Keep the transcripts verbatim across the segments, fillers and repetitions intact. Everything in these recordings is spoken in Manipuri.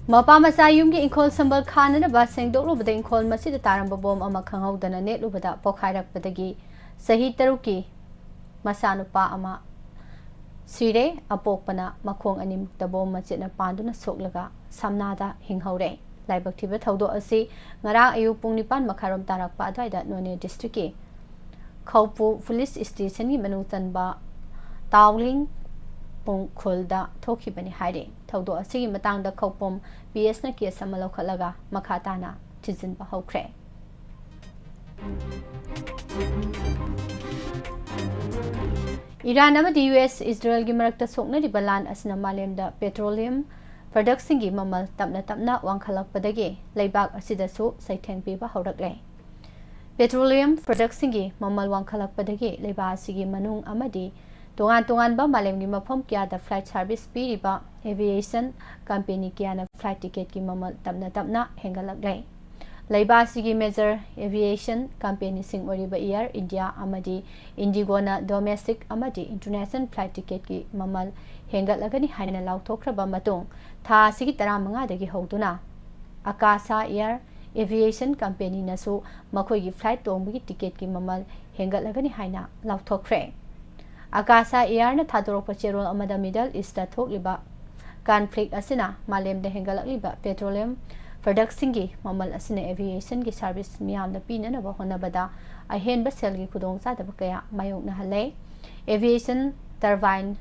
ꯃꯄꯥ ꯃꯆꯥ ꯌꯨꯝꯒꯤ ꯏꯪꯈꯣꯜ ꯁꯝꯕꯜ ꯈꯥꯅꯅꯕ ꯁꯦꯡꯗꯣꯛꯂꯨꯕꯗ ꯏꯪꯈꯣꯜ ꯃꯁꯤꯗ ꯇꯥꯔꯝꯕ ꯕꯣꯝ ꯑꯃ ꯈꯪꯍꯧꯗꯅ ꯅꯦꯠꯂꯨꯕꯗ ꯄꯣꯈꯥꯏꯔꯛꯄꯗꯒꯤ ꯆꯍꯤ ꯇꯔꯨꯛꯀꯤ ꯃꯆꯥꯅꯨꯄꯥ ꯑꯃ ꯁꯤꯔꯦ꯫ ꯑꯄꯣꯛꯄꯅ ꯃꯈꯣꯡ ꯑꯅꯤꯃꯛꯇ ꯕꯣꯝ ꯃꯆꯦꯠꯅ ꯄꯥꯟꯗꯨꯅ ꯁꯣꯛꯂꯒ ꯁꯝꯅꯥꯗ ꯍꯤꯡꯍꯧꯔꯦ꯫ ꯂꯥꯏꯕꯛ ꯊꯤꯕ ꯊꯧꯗꯣꯛ ꯑꯁꯤ ꯉꯔꯥꯡ ꯑꯌꯨꯛ ꯄꯨꯡ ꯅꯤꯄꯥꯟ ꯃꯈꯥꯏꯔꯣꯝ ꯇꯥꯔꯛꯄ ꯑꯗꯨꯋꯥꯏꯗ ꯅꯣꯅꯦ ꯗꯤꯁꯇ꯭ꯔꯤꯛꯀꯤ ꯈꯧꯄꯨ ꯄꯨꯂꯤꯁ ꯁ꯭ꯇꯦꯁꯟꯒꯤ ꯃꯅꯨꯡ ꯆꯟꯕ ꯇꯥꯎꯂꯤꯡ ꯄꯨꯡꯈꯨꯜꯗ ꯊꯣꯛꯈꯤꯕꯅꯤ ꯍꯥꯏꯔꯤ꯫ ꯊꯧꯗꯣꯛ ꯑꯁꯤꯒꯤ ꯃꯇꯥꯡꯗ ꯈꯧꯄꯨꯝ ꯄꯤ ꯑꯦꯁꯅ ꯀꯦꯁ ꯑꯃ ꯂꯧꯈꯠꯂꯒ ꯃꯈꯥ ꯇꯥꯅ ꯊꯤꯖꯤꯟꯕ ꯍꯧꯈ꯭ꯔꯦ꯫ ꯏꯔꯥꯟ ꯑꯃꯗꯤ ꯌꯨ ꯑꯦꯁ ꯏꯖꯔꯦꯜꯒꯤ ꯃꯔꯛꯇ ꯁꯣꯛꯅꯔꯤꯕ ꯂꯥꯟ ꯑꯁꯤꯅ ꯃꯥꯂꯦꯝꯗ ꯄꯦꯇ꯭ꯔꯣꯂꯤꯌꯝ ꯄ꯭ꯔꯗꯛꯁꯤꯡꯒꯤ ꯃꯃꯜ ꯇꯞꯅ ꯇꯞꯅ ꯋꯥꯡꯈꯠꯂꯛꯄꯗꯒꯤ ꯂꯩꯕꯥꯛ ꯑꯁꯤꯗꯁꯨ ꯆꯩꯊꯦꯡ ꯄꯤꯕ ꯍꯧꯔꯛꯂꯦ꯫ ꯄꯦꯇ꯭ꯔꯣꯂꯤꯌꯝ ꯄ꯭ꯔꯗꯛꯁꯤꯡꯒꯤ ꯃꯃꯜ ꯋꯥꯡꯈꯠꯂꯛꯄꯗꯒꯤ ꯂꯩꯕꯥꯛ ꯑꯁꯤꯒꯤ ꯃꯅꯨꯡ ꯑꯃꯗꯤ ꯇꯣꯉꯥꯟ ꯇꯣꯉꯥꯟꯕ ꯃꯥꯂꯦꯝꯒꯤ ꯃꯐꯝ ꯀꯌꯥꯗ ꯐ꯭ꯂꯥꯏꯠ ꯁꯥꯔꯚꯤꯁ ꯄꯤꯔꯤꯕ ꯑꯦꯚꯤꯌꯦꯁꯟ ꯀꯝꯄꯦꯅꯤ ꯀꯌꯥꯅ ꯐ꯭ꯂꯥꯏꯠ ꯇꯤꯀꯦꯠꯀꯤ ꯃꯃꯜ ꯇꯞꯅ ꯇꯞꯅ ꯍꯦꯟꯒꯠꯂꯛꯂꯦ꯫ ꯂꯩꯕꯥꯛ ꯑꯁꯤꯒꯤ ꯃꯦꯖꯔ ꯑꯦꯚꯤꯌꯦꯁꯟ ꯀꯝꯄꯦꯅꯤꯁꯤꯡ ꯑꯣꯏꯔꯤꯕ ꯏꯌꯥꯔ ꯏꯟꯗꯤꯌꯥ ꯑꯃꯗꯤ ꯏꯟꯗꯤꯒꯣꯅ ꯗꯣꯃꯦꯁꯇꯤꯛ ꯑꯃꯗꯤ ꯏꯟꯇꯔꯅꯦꯁꯅꯦꯜ ꯐ꯭ꯂꯥꯏꯠ ꯇꯤꯀꯦꯠꯀꯤ ꯃꯃꯜ ꯍꯦꯟꯒꯠꯂꯒꯅꯤ ꯍꯥꯏꯅ ꯂꯥꯎꯊꯣꯛꯈ꯭ꯔꯕ ꯃꯇꯨꯡ, ꯊꯥ ꯑꯁꯤꯒꯤ ꯇꯔꯥꯃꯉꯥꯗꯒꯤ ꯍꯧꯗꯨꯅ ꯑꯀꯥꯁꯥ ꯏꯌꯥꯔ ꯑꯦꯚꯤꯌꯦꯁꯟ ꯀꯝꯄꯦꯅꯤꯅꯁꯨ ꯃꯈꯣꯏꯒꯤ ꯐ꯭ꯂꯥꯏꯠ ꯇꯣꯡꯕꯒꯤ ꯇꯤꯀꯦꯠꯀꯤ ꯃꯃꯜ ꯍꯦꯟꯒꯠꯂꯒꯅꯤ ꯍꯥꯏꯅ ꯂꯥꯎꯊꯣꯛꯈ꯭ꯔꯦ꯫ ꯑꯀꯥꯁꯥ ꯏꯌꯥꯔꯅ ꯊꯥꯗꯣꯔꯛꯄ ꯆꯦꯔꯣꯜ ꯑꯃꯗ ꯃꯤꯗꯜ ꯏꯁꯇ ꯊꯣꯛꯂꯤꯕ ꯀꯟꯐ꯭ꯂꯤꯛ ꯑꯁꯤꯅ ꯃꯥꯂꯦꯝꯗ ꯍꯦꯟꯒꯠꯂꯛꯂꯤꯕ ꯄꯦꯇ꯭ꯔꯣꯂꯤꯌꯝ ꯄ꯭ꯔꯗꯛꯁꯤꯡꯒꯤ ꯃꯃꯜ ꯑꯁꯤꯅ ꯑꯦꯚꯤꯌꯦꯁꯟꯒꯤ ꯁꯥꯔꯚꯤꯁ ꯃꯤꯌꯥꯝꯗ ꯄꯤꯅꯅꯕ ꯍꯣꯠꯅꯕꯗ ꯑꯍꯦꯟꯕ ꯁꯦꯜꯒꯤ ꯈꯨꯗꯣꯡꯆꯥꯗꯕ ꯀꯌꯥ ꯃꯥꯌꯣꯛꯅꯍꯜꯂꯦ꯫ Aviation turbine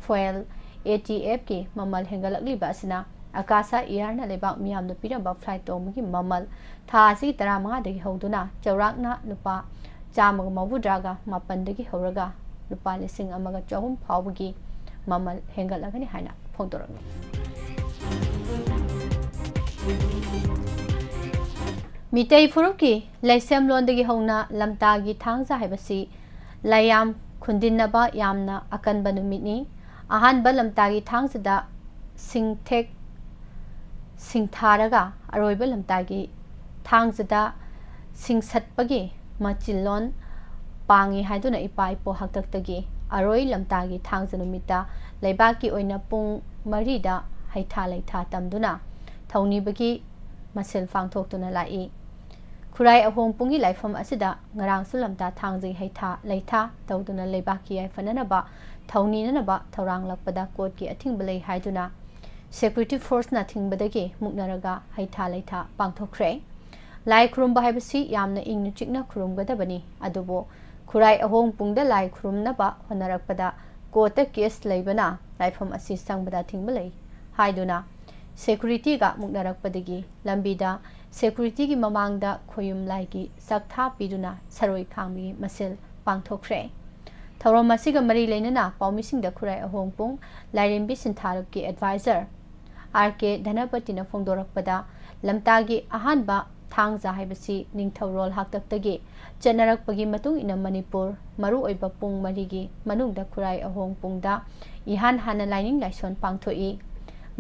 fuel, A T F ꯀꯤ ꯃꯃꯜ ꯍꯦꯟꯒꯠꯂꯛꯂꯤꯕ ꯑꯁꯤꯅ ꯑꯀꯥꯁꯥ ꯑꯦꯌꯔꯅ ꯂꯩꯕꯥꯛ ꯃꯤꯌꯥꯝꯅ ꯄꯤꯔꯝꯕ flight ꯇꯣꯡꯕꯒꯤ ꯃꯃꯜ ꯊꯥ ꯑꯁꯤꯒꯤ ꯇꯔꯥꯃꯉꯥꯗꯒꯤ ꯍꯧꯗꯨꯅ ꯆꯥꯎꯔꯥꯛꯅ ꯂꯨꯄꯥ ꯆꯥꯝꯃꯒ ꯃꯧꯗ꯭ꯔꯥꯒ ꯃꯥꯄꯟꯗꯒꯤ ꯍꯧꯔꯒ ꯂꯨꯄꯥ ꯂꯤꯁꯤꯡ ꯑꯃꯒ ꯆꯍꯨꯝ ꯐꯥꯎꯕꯒꯤ ꯃꯃꯜ ꯍꯦꯟꯒꯠꯂꯒꯅꯤ ꯍꯥꯏꯅ ꯐꯣꯡꯗꯣꯔꯛꯂꯤ꯫ ꯃꯤꯇꯩ ꯐꯨꯔꯨꯞꯀꯤ ꯂꯩꯁꯦꯝꯂꯣꯟꯗꯒꯤ ꯍꯧꯅ ꯂꯝꯇꯥꯒꯤ ꯊꯥꯡꯖ ꯍꯥꯏꯕꯁꯤ ꯂꯥꯏꯌꯥꯝ ꯈꯨꯟꯗꯤꯟꯅꯕ ꯌꯥꯝꯅ ꯑꯀꯟꯕ ꯅꯨꯃꯤꯠꯅꯤ꯫ ꯑꯍꯥꯟꯕ ꯂꯝꯇꯥꯒꯤ ꯊꯥꯡꯖꯗ ꯁꯤꯡꯊꯦꯛ ꯁꯤꯡꯊꯥꯔꯒ ꯑꯔꯣꯏꯕ ꯂꯝꯇꯥꯒꯤ ꯊꯥꯡꯖꯗ ꯁꯤꯡꯁꯠꯄꯒꯤ ꯃꯆꯤꯜꯂꯣꯟ ꯄꯥꯡꯉꯤ ꯍꯥꯏꯗꯨꯅ ꯏꯄꯥ ꯏꯄꯨ ꯍꯥꯛꯇꯛꯇꯒꯤ ꯑꯔꯣꯏ ꯂꯝꯇꯥꯒꯤ ꯊꯥꯡꯖ ꯅꯨꯃꯤꯠꯇ ꯂꯩꯕꯥꯛꯀꯤ ꯑꯣꯏꯅ ꯄꯨꯡ ꯃꯔꯤꯗ ꯍꯩꯊꯥ ꯂꯩꯊꯥ ꯇꯝꯗꯨꯅ ꯊꯧꯅꯤꯕꯒꯤ ꯃꯁꯦꯜ ꯄꯥꯡꯊꯣꯛꯇꯨꯅ ꯂꯥꯛꯏ꯫ ꯈꯨꯔꯥꯏ ꯑꯍꯣꯡꯄꯨꯡꯒꯤ ꯂꯥꯏꯐꯝ ꯑꯁꯤꯗ ꯉꯔꯥꯡꯁꯨ ꯂꯝꯇꯥ ꯊꯥꯡꯖꯒꯤ ꯍꯩꯊꯥ ꯂꯩꯊꯥ ꯇꯧꯗꯨꯅ ꯂꯩꯕꯥꯛꯀꯤ ꯌꯥꯏꯐꯅꯅꯕ ꯊꯧꯅꯤꯅꯅꯕ ꯊꯧꯔꯥꯡꯂꯛꯄꯗ ꯀꯣꯔꯠꯀꯤ ꯑꯊꯤꯡꯕ ꯂꯩ ꯍꯥꯏꯗꯨꯅ security forceꯅ ꯊꯤꯡꯕꯗꯒꯤ ꯃꯨꯛꯅꯔꯒ ꯍꯩꯊꯥ ꯂꯩꯊꯥ ꯄꯥꯡꯊꯣꯛꯈ꯭ꯔꯦ꯫ ꯂꯥꯏ ꯈꯨꯔꯨꯝꯕ ꯍꯥꯏꯕꯁꯤ ꯌꯥꯝꯅ ꯏꯪꯅ ꯆꯤꯛꯅ ꯈꯨꯔꯨꯝꯒꯗꯕꯅꯤ, ꯑꯗꯨꯕꯨ ꯈꯨꯔꯥꯏ ꯑꯍꯣꯡꯄꯨꯡꯗ ꯂꯥꯏ ꯈꯨꯔꯨꯝꯅꯕ ꯍꯣꯠꯅꯔꯛꯄꯗ ꯀꯣꯔꯠꯇ ꯀꯦꯁ ꯂꯩꯕꯅ ꯂꯥꯏꯐꯝ ꯑꯁꯤ ꯆꯪꯕꯗ ꯑꯊꯤꯡꯕ ꯂꯩ ꯍꯥꯏꯗꯨꯅ securityꯒ ꯃꯨꯛꯅꯔꯛꯄꯗꯒꯤ ꯂꯝꯕꯤꯗ securityꯒꯤ ꯃꯃꯥꯡꯗ ꯈꯣꯌꯨꯝ ꯂꯥꯏꯒꯤ ꯆꯥꯛꯊꯥ ꯄꯤꯗꯨꯅ ꯁꯔꯣꯏ ꯈꯥꯡꯕꯒꯤ ꯃꯁꯦꯜ ꯄꯥꯡꯊꯣꯛꯈ꯭ꯔꯦ꯫ ꯊꯧꯔꯝ ꯑꯁꯤꯒ ꯃꯔꯤ ꯂꯩꯅꯅ ꯄꯥꯎꯃꯤꯁꯤꯡꯗ ꯈꯨꯔꯥꯏ ꯑꯍꯣꯡꯄꯨꯡ ꯂꯥꯏꯔꯦꯝꯕꯤ ꯁꯤꯟꯊꯥꯔꯨꯞꯀꯤ advisor R K ꯙꯅꯄꯇꯤꯅ ꯐꯣꯡꯗꯣꯔꯛꯄꯗ, ꯂꯝꯇꯥꯒꯤ ꯑꯍꯥꯟꯕ ꯊꯥꯡꯖ ꯍꯥꯏꯕꯁꯤ ꯅꯤꯡꯊꯧꯔꯣꯜ ꯍꯥꯛꯇꯛꯇꯒꯤ ꯆꯠꯅꯔꯛꯄꯒꯤ ꯃꯇꯨꯡ ꯏꯟꯅ ꯃꯅꯤꯄꯨꯔ ꯃꯔꯨꯑꯣꯏꯕ ꯄꯨꯡ ꯃꯔꯤꯒꯤ ꯃꯅꯨꯡꯗ ꯈꯨꯔꯥꯏ ꯑꯍꯣꯡꯄꯨꯡꯗ ꯏꯍꯥꯟ ꯍꯥꯟꯅ ꯂꯥꯏꯅꯤꯡ ꯂꯥꯏꯁꯣꯟ ꯄꯥꯡꯊꯣꯛꯏ꯫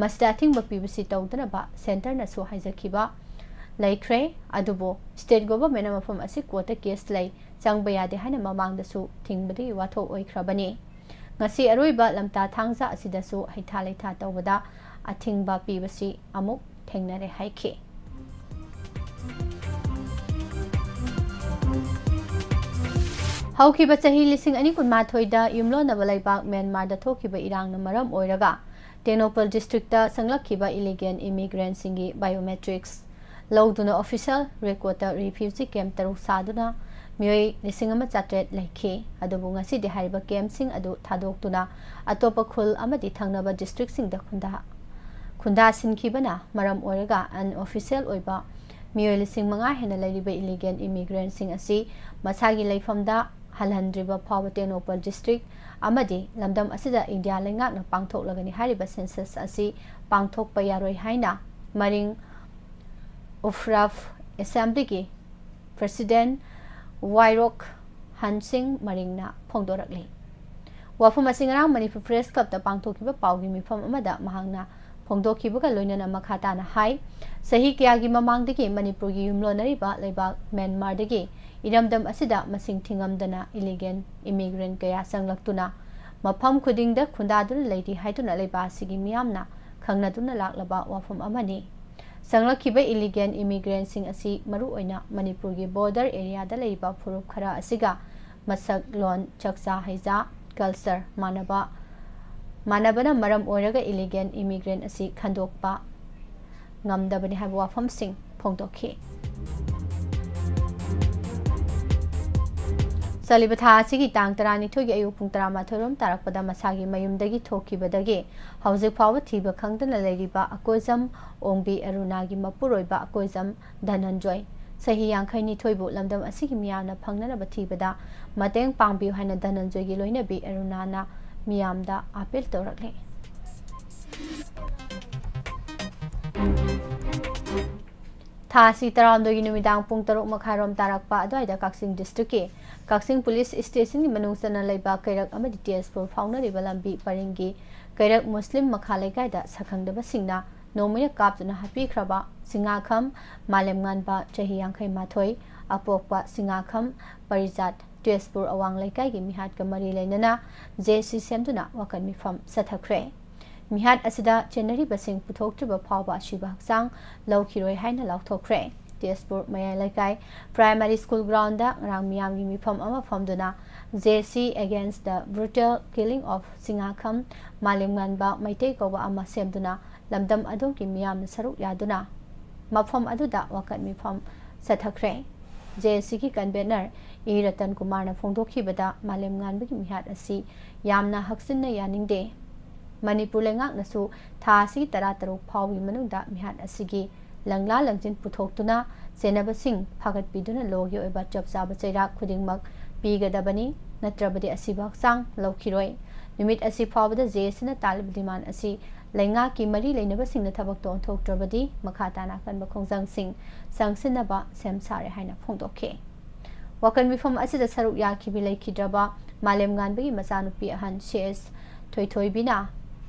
ꯃꯁꯤꯗ ꯑꯊꯤꯡꯕ ꯄꯤꯕꯁꯤ ꯇꯧꯗꯅꯕ centreꯅꯁꯨ ꯍꯥꯏꯖꯈꯤꯕ ꯂꯩꯈ꯭ꯔꯦ꯫ ꯑꯗꯨꯕꯨ state governmentꯅ ꯃꯐꯝ ꯑꯁꯤ ꯀꯣꯔꯠꯇ ꯀꯦꯁ ꯂꯩ, ꯆꯪꯕ ꯌꯥꯗꯦ ꯍꯥꯏꯅ ꯃꯃꯥꯡꯗꯁꯨ ꯊꯤꯡꯕꯗꯒꯤ ꯋꯥꯊꯣꯛ ꯑꯣꯏꯈ꯭ꯔꯕꯅꯤ꯫ ꯉꯁꯤ ꯑꯔꯣꯏꯕ ꯂꯝꯇꯥ ꯊꯥꯡꯖ ꯑꯁꯤꯗꯁꯨ ꯍꯩꯊꯥ ꯂꯩꯊꯥ ꯇꯧꯕꯗ ꯑꯊꯤꯡꯕ ꯄꯤꯕꯁꯤ ꯑꯃꯨꯛ ꯊꯦꯡꯅꯔꯦ ꯍꯥꯏꯈꯤ꯫ ꯍꯧꯈꯤꯕ ꯆꯍꯤ ꯂꯤꯁꯤꯡ ꯑꯅꯤ ꯀꯨꯟꯃꯥꯊꯣꯏꯗ ꯌꯨꯝꯂꯣꯟꯅꯕ ꯂꯩꯕꯥꯛ ꯃ꯭ꯌꯥꯟꯃꯥꯔꯗ ꯊꯣꯛꯈꯤꯕ ꯏꯔꯥꯡꯅ ꯃꯔꯝ ꯑꯣꯏꯔꯒ ꯇꯦꯡꯅꯧꯄꯜ districtꯇ ꯆꯪꯂꯛꯈꯤꯕ illegal immigrantꯁꯤꯡꯒꯤ biometrics ꯂꯧꯗꯨꯅ official recordꯇ refugee camp ꯇꯔꯨꯛ ꯁꯥꯗꯨꯅ ꯃꯤꯑꯣꯏ ꯂꯤꯁꯤꯡ ꯑꯃ ꯆꯥꯇ꯭ꯔꯦꯠ ꯂꯩꯈꯤ꯫ ꯑꯗꯨꯕꯨ ꯉꯁꯤꯗꯤ ꯍꯥꯏꯔꯤꯕ ꯀꯦꯝꯞꯁꯤꯡ ꯑꯗꯨ ꯊꯥꯗꯣꯛꯇꯨꯅ ꯑꯇꯣꯞꯄ ꯈꯨꯜ ꯑꯃꯗꯤ ꯊꯪꯅꯕ ꯗꯤꯁꯇ꯭ꯔꯤꯛꯁꯤꯡꯗ ꯈꯨꯟꯗꯥ-, ꯈꯨꯟꯗꯥꯁꯤꯟꯈꯤꯕꯅ ꯃꯔꯝ ꯑꯣꯏꯔꯒ unofficial ꯑꯣꯏꯕ ꯃꯤꯑꯣꯏ ꯂꯤꯁꯤꯡ ꯃꯉꯥ ꯍꯦꯟꯅ ꯂꯩꯔꯤꯕ illegal immigrantꯁꯤꯡ ꯑꯁꯤ ꯃꯁꯥꯒꯤ ꯂꯩꯐꯝꯗ ꯍꯜꯍꯟꯗ꯭ꯔꯤꯕ ꯐꯥꯎꯕ ꯇꯦꯡꯅꯧꯄꯜ ꯗꯤꯁꯇ꯭ꯔꯤꯛ ꯑꯃꯗꯤ ꯂꯝꯗꯝ ꯑꯁꯤꯗ ꯏꯟꯗꯤꯌꯥ ꯂꯩꯉꯥꯛꯅ ꯄꯥꯡꯊꯣꯛꯂꯒꯅꯤ ꯍꯥꯏꯔꯤꯕ ꯁꯦꯟꯁꯁ ꯑꯁꯤ ꯄꯥꯡꯊꯣꯛꯄ ꯌꯥꯔꯣꯏ ꯍꯥꯏꯅ ꯃꯔꯤꯡ ꯎꯐ꯭ꯔꯥꯐ ꯑꯦꯁꯦꯝꯕ꯭ꯂꯤꯒꯤ ꯄ꯭ꯔꯦꯁꯤꯗꯦꯟꯠ ꯋꯥꯏꯔꯣꯛ ꯍꯟꯁꯤꯡ ꯃꯔꯤꯡꯅ ꯐꯣꯡꯗꯣꯔꯛꯂꯤ꯫ ꯋꯥꯐꯝ ꯑꯁꯤ ꯉꯔꯥꯡ ꯃꯅꯤꯄꯨꯔ ꯄ꯭ꯔꯦꯁ ꯀ꯭ꯂꯕꯇ ꯄꯥꯡꯊꯣꯛꯈꯤꯕ ꯄꯥꯎꯒꯤ ꯃꯤꯐꯝ ꯑꯃꯗ ꯃꯍꯥꯛꯅ ꯐꯣꯡꯗꯣꯛꯈꯤꯕꯒ ꯂꯣꯏꯅꯅ ꯃꯈꯥ ꯇꯥꯅ ꯍꯥꯏ, ꯆꯍꯤ ꯀꯌꯥꯒꯤ ꯃꯃꯥꯡꯗꯒꯤ ꯃꯅꯤꯄꯨꯔꯒꯤ ꯌꯨꯝꯂꯣꯟꯅꯔꯤꯕ ꯂꯩꯕꯥꯛ ꯃ꯭ꯌꯥꯟꯃꯥꯔꯗꯒꯤ ꯏꯔꯝꯗꯝ ꯑꯁꯤꯗ ꯃꯁꯤꯡ ꯊꯤꯉꯝꯗꯅ illegal immigrant ꯀꯌꯥ ꯆꯪꯂꯛꯇꯨꯅ ꯃꯐꯝ ꯈꯨꯗꯤꯡꯗ ꯈꯨꯟꯗꯥꯗꯨꯅ ꯂꯩꯔꯤ ꯍꯥꯏꯗꯨꯅ ꯂꯩꯕꯥꯛ ꯑꯁꯤꯒꯤ ꯃꯤꯌꯥꯝꯅ ꯈꯪꯅꯗꯨꯅ ꯂꯥꯛꯂꯕ ꯋꯥꯐꯝ ꯑꯃꯅꯤ꯫ ꯆꯪꯂꯛꯈꯤꯕ illegal immigrantꯁꯤꯡ ꯑꯁꯤ ꯃꯔꯨꯑꯣꯏꯅ ꯃꯅꯤꯄꯨꯔꯒꯤ border areaꯗ ꯂꯩꯔꯤꯕ ꯐꯨꯔꯨꯞ ꯈꯔ ꯑꯁꯤꯒ ꯃꯁꯛ, ꯂꯣꯟ, ꯆꯥꯛꯆꯥ ꯍꯩꯖꯥ, culture ꯃꯥꯟꯅꯕ, ꯃꯥꯟꯅꯕꯅ ꯃꯔꯝ ꯑꯣꯏꯔꯒ illegal immigrant ꯑꯁꯤ ꯈꯟꯗꯣꯛꯄ ꯉꯝꯗꯕꯅꯤ ꯍꯥꯏꯕ ꯋꯥꯐꯝꯁꯤꯡ ꯐꯣꯡꯗꯣꯛꯈꯤ꯫ ꯆꯠꯂꯤꯕ ꯊꯥ ꯑꯁꯤꯒꯤ ꯇꯥꯡ ꯇꯔꯥꯅꯤꯊꯣꯏꯒꯤ ꯑꯌꯨꯛ ꯄꯨꯡ ꯇꯔꯥꯃꯥꯊꯣꯏ ꯔꯣꯝ ꯇꯥꯔꯛꯄꯗ ꯃꯁꯥꯒꯤ ꯃꯌꯨꯝꯗꯒꯤ ꯊꯣꯛꯈꯤꯕꯗꯒꯤ ꯍꯧꯖꯤꯛ ꯐꯥꯎꯕ ꯊꯤꯕ ꯈꯪꯗꯅ ꯂꯩꯔꯤꯕ ꯑꯀꯣꯏꯖꯝ ꯑꯣꯡꯕꯤ ꯑꯔꯨꯅꯥꯒꯤ ꯃꯄꯨꯔꯣꯏꯕ ꯑꯀꯣꯏꯖꯝ ꯙꯅꯟꯖꯣꯏ, ꯆꯍꯤ ꯌꯥꯡꯈꯩꯅꯤꯊꯣꯏꯕꯨ ꯂꯝꯗꯝ ꯑꯁꯤꯒꯤ ꯃꯤꯌꯥꯝꯅ ꯐꯪꯅꯅꯕ ꯊꯤꯕꯗ ꯃꯇꯦꯡ ꯄꯥꯡꯕꯤꯌꯨ ꯍꯥꯏꯅ ꯙꯅꯟꯖꯣꯏꯒꯤ ꯂꯣꯏꯅꯕꯤ ꯑꯔꯨꯅꯥꯅ ꯃꯤꯌꯥꯝꯗ ꯑꯥꯄꯤꯜ ꯇꯧꯔꯛꯂꯤ꯫ ꯊꯥ ꯑꯁꯤ ꯇꯔꯥꯍꯨꯝꯗꯣꯏꯒꯤ ꯅꯨꯃꯤꯗꯥꯡ ꯄꯨꯡ ꯇꯔꯨꯛ ꯃꯈꯥꯏꯔꯣꯝ ꯇꯥꯔꯛꯄ ꯑꯗꯨꯋꯥꯏꯗ ꯀꯛꯆꯤꯡ ꯗꯤꯁꯇ꯭ꯔꯤꯛꯀꯤ ꯀꯛꯆꯤꯡ ꯄꯨꯂꯤꯁ ꯁ꯭ꯇꯦꯁꯟꯒꯤ ꯃꯅꯨꯡ ꯆꯟꯅ ꯂꯩꯕ ꯀꯩꯔꯛ ꯑꯃꯗꯤ ꯇꯦꯖꯄꯨꯔ ꯐꯥꯎꯅꯔꯤꯕ ꯂꯝꯕꯤ ꯄꯔꯤꯡꯒꯤ ꯀꯩꯔꯛ ꯃꯨꯁꯂꯤꯝ ꯃꯈꯥ ꯂꯩꯀꯥꯏꯗ ꯁꯛꯈꯪꯗꯕꯁꯤꯡꯅ ꯅꯣꯡꯃꯩꯅ ꯀꯥꯞꯇꯨꯅ ꯍꯥꯠꯄꯤꯈ꯭ꯔꯕ ꯁꯤꯡꯉꯥꯈꯝ ꯃꯥꯂꯦꯝꯉꯥꯟꯕ, ꯆꯍꯤ ꯌꯥꯡꯈꯩ ꯃꯥꯊꯣꯏ, ꯑꯄꯣꯛꯄ ꯁꯤꯡꯉꯥꯈꯝ ꯄꯔꯤꯖꯥꯠ, ꯇꯦꯖꯄꯨꯔ ꯑꯋꯥꯡ ꯂꯩꯀꯥꯏꯒꯤ ꯃꯤꯍꯥꯠꯀ ꯃꯔꯤ ꯂꯩꯅꯅ ꯖꯦ ꯁꯤ ꯁꯦꯝꯗꯨꯅ ꯋꯥꯀꯠ ꯃꯤꯐꯝ ꯆꯠꯊꯈ꯭ꯔꯦ꯫ ꯃꯤꯍꯥꯠ ꯑꯁꯤꯗ ꯆꯦꯟꯅꯔꯤꯕꯁꯤꯡ ꯄꯨꯊꯣꯛꯇ꯭ꯔꯤꯕ ꯐꯥꯎꯕ ꯑꯁꯤꯕ ꯍꯛꯆꯥꯡ ꯂꯧꯈꯤꯔꯣꯏ ꯍꯥꯏꯅ ꯂꯥꯎꯊꯣꯛꯈ꯭ꯔꯦ꯫ ꯇꯦꯖꯄꯨꯔ ꯃꯌꯥꯏ ꯂꯩꯀꯥꯏ ꯄ꯭ꯔꯥꯏꯃꯥꯔꯤ ꯁ꯭ꯀꯨꯜ ꯒ꯭ꯔꯥꯎꯟꯗ ꯉꯔꯥꯡ ꯃꯤꯌꯥꯝꯒꯤ ꯃꯤꯐꯝ ꯑꯃ ꯐꯝꯗꯨꯅ J C against the brutal killing of ꯁꯤꯡꯉꯥꯈꯝ ꯃꯥꯂꯦꯝꯉꯥꯟꯕ Meitei ꯀꯧꯕ ꯑꯃ ꯁꯦꯝꯗꯨꯅ ꯂꯝꯗꯝ ꯑꯗꯨꯒꯤ ꯃꯤꯌꯥꯝꯅ ꯁꯔꯨꯛ ꯌꯥꯗꯨꯅ ꯃꯐꯝ ꯑꯗꯨꯗ ꯋꯥꯀꯠ ꯃꯤꯐꯝ ꯆꯠꯊꯈ꯭ꯔꯦ꯫ ꯖꯦ ꯑꯦꯁ ꯁꯤꯒꯤ ꯀꯟꯚꯦꯅꯔ ꯏ ꯔꯇꯟ ꯀꯨꯃꯥꯔꯅ ꯐꯣꯡꯗꯣꯛꯈꯤꯕꯗ, ꯃꯥꯂꯦꯝ ꯉꯥꯟꯕꯒꯤ ꯃꯤꯍꯥꯠ ꯑꯁꯤ ꯌꯥꯝꯅ ꯍꯛꯆꯤꯟꯅ ꯌꯥꯅꯤꯡꯗꯦ꯫ ꯃꯅꯤꯄꯨꯔ ꯂꯩꯉꯥꯛꯅꯁꯨ ꯊꯥ ꯑꯁꯤꯒꯤ ꯇꯔꯥꯇꯔꯨꯛ ꯐꯥꯎꯒꯤ ꯃꯅꯨꯡꯗ ꯃꯤꯍꯥꯠ ꯑꯁꯤꯒꯤ ꯂꯪꯂꯥ ꯂꯪꯖꯤꯟ ꯄꯨꯊꯣꯛꯇꯨꯅ ꯆꯦꯟꯅꯕꯁꯤꯡ ꯐꯥꯒꯠꯄꯤꯗꯨꯅ ꯂꯣꯒꯤ ꯑꯣꯏꯕ ꯆꯞ ꯆꯥꯕ ꯆꯩꯔꯥꯛ ꯈꯨꯗꯤꯡꯃꯛ ꯄꯤꯒꯗꯕꯅꯤ, ꯅꯠꯇ꯭ꯔꯕꯗꯤ ꯑꯁꯤꯕ ꯍꯛꯆꯥꯡ ꯂꯧꯈꯤꯔꯣꯏ꯫ ꯅꯨꯃꯤꯠ ꯑꯁꯤ ꯐꯥꯎꯕꯗ ꯖꯦ ꯑꯦꯁ ꯁꯤꯅ ꯇꯥꯜꯂꯤꯕ ꯗꯤꯃꯥꯟ ꯑꯁꯤ ꯂꯩꯉꯥꯛꯀꯤ ꯃꯔꯤ ꯂꯩꯅꯕꯁꯤꯡꯅ ꯊꯕꯛꯇ ꯑꯣꯟꯊꯣꯛꯇ꯭ꯔꯕꯗꯤ ꯃꯈꯥ ꯇꯥꯅ ꯑꯀꯟꯕ ꯈꯣꯡꯖꯪꯁꯤꯡ ꯆꯪꯁꯤꯟꯅꯕ ꯁꯦꯝ ꯁꯥꯔꯦ ꯍꯥꯏꯅ ꯐꯣꯡꯗꯣꯛꯈꯤ꯫ ꯋꯥꯀꯟ ꯃꯤꯐꯝ ꯑꯁꯤꯗ ꯁꯔꯨꯛ ꯌꯥꯈꯤꯕꯤ ꯂꯩꯈꯤꯗ꯭ꯔꯕ ꯃꯥꯂꯦꯝ ꯉꯥꯟꯕꯒꯤ ꯃꯆꯥꯅꯨꯄꯤ ꯑꯍꯟ ꯁꯤ ꯑꯦꯁ ꯊꯣꯏꯊꯣꯏꯕꯤꯅ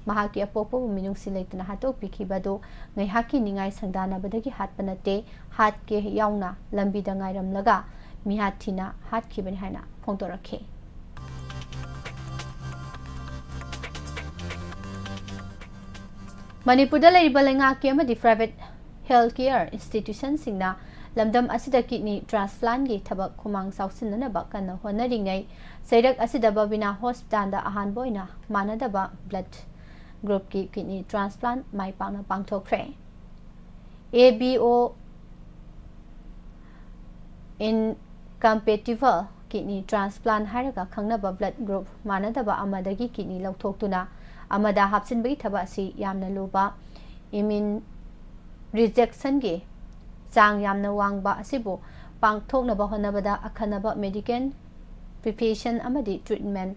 ꯃꯍꯥꯛꯀꯤ ꯑꯄꯣꯛꯄꯕꯨ ꯃꯤꯅꯨꯡꯁꯤ ꯂꯩꯇꯅ ꯍꯥꯠꯇꯣꯛꯄꯤꯈꯤꯕ ꯑꯗꯨ ꯉꯥꯏꯍꯥꯛꯀꯤ ꯅꯤꯡꯉꯥꯏ ꯁꯪꯗꯥꯅꯕꯗꯒꯤ ꯍꯥꯠꯄ ꯅꯠꯇꯦ, ꯍꯥꯠꯀꯦ ꯌꯥꯎꯅ ꯂꯝꯕꯤꯗ ꯉꯥꯏꯔꯝꯂꯒ ꯃꯤꯍꯥꯠ ꯊꯤꯅ ꯍꯥꯠꯈꯤꯕꯅꯤ ꯍꯥꯏꯅ ꯐꯣꯡꯗꯣꯔꯛꯈꯤ꯫ ꯃꯅꯤꯄꯨꯔꯗ ꯂꯩꯔꯤꯕ ꯂꯩꯉꯥꯛꯀꯤ ꯑꯃꯗꯤ ꯄ꯭ꯔꯥꯏꯚꯦꯠ ꯍꯦꯜꯊ ꯀꯦꯌꯔ ꯏꯟꯁꯇꯤꯇ꯭ꯌꯨꯁꯟꯁꯤꯡꯅ ꯂꯝꯗꯝ ꯑꯁꯤꯗ ꯀꯤꯗꯅꯤ ꯇ꯭ꯔꯥꯟꯁꯄ꯭ꯂꯥꯟꯒꯤ ꯊꯕꯛ ꯈꯨꯃꯥꯡ ꯆꯥꯎꯁꯤꯟꯅꯅꯕ ꯀꯟꯅ ꯍꯣꯠꯅꯔꯤꯉꯩ, ꯆꯩꯔꯛ ꯑꯁꯤꯗ ꯕꯕꯤꯅꯥ ꯍꯣꯁꯄꯤꯇꯥꯜꯗ ꯑꯍꯥꯟꯕ ꯑꯣꯏꯅ ꯃꯥꯟꯅꯗꯕ ꯕ꯭ꯂꯗ ꯒ꯭ꯔꯨꯞꯀꯤ ꯀꯤꯗꯅꯤ ꯇ꯭ꯔꯥꯟꯁꯄ꯭ꯂꯥꯟ ꯃꯥꯏ ꯄꯥꯛꯅ ꯄꯥꯡꯊꯣꯛꯈ꯭ꯔꯦ꯫ ꯑꯦ ꯕꯤ ꯑꯣ ꯏꯟꯀꯝꯄꯦꯇꯤꯕꯜ ꯀꯤꯗꯅꯤ ꯇ꯭ꯔꯥꯟꯁꯄ꯭ꯂꯥꯟ ꯍꯥꯏꯔꯒ ꯈꯪꯅꯕ ꯕ꯭ꯂꯗ ꯒ꯭ꯔꯨꯞ ꯃꯥꯟꯅꯗꯕ ꯑꯃꯗꯒꯤ ꯀꯤꯗꯅꯤ ꯂꯧꯊꯣꯛꯇꯨꯅ ꯑꯃꯗ ꯍꯥꯞꯆꯤꯟꯕꯒꯤ ꯊꯕꯛ ꯑꯁꯤ ꯌꯥꯝꯅ ꯂꯨꯕ, ꯏꯃ꯭ꯌꯨꯟ ꯔꯤꯖꯦꯛꯁꯟꯒꯤ ꯆꯥꯡ ꯌꯥꯝꯅ ꯋꯥꯡꯕ ꯑꯁꯤꯕꯨ ꯄꯥꯡꯊꯣꯛꯅꯕ ꯍꯣꯠꯅꯕꯗ ꯑꯈꯟꯅꯕ ꯃꯦꯗꯤꯀꯦꯜ ꯄ꯭ꯔꯤꯄꯦꯔꯦꯁꯟ ꯑꯃꯗꯤ ꯇ꯭ꯔꯤꯠꯃꯦꯟ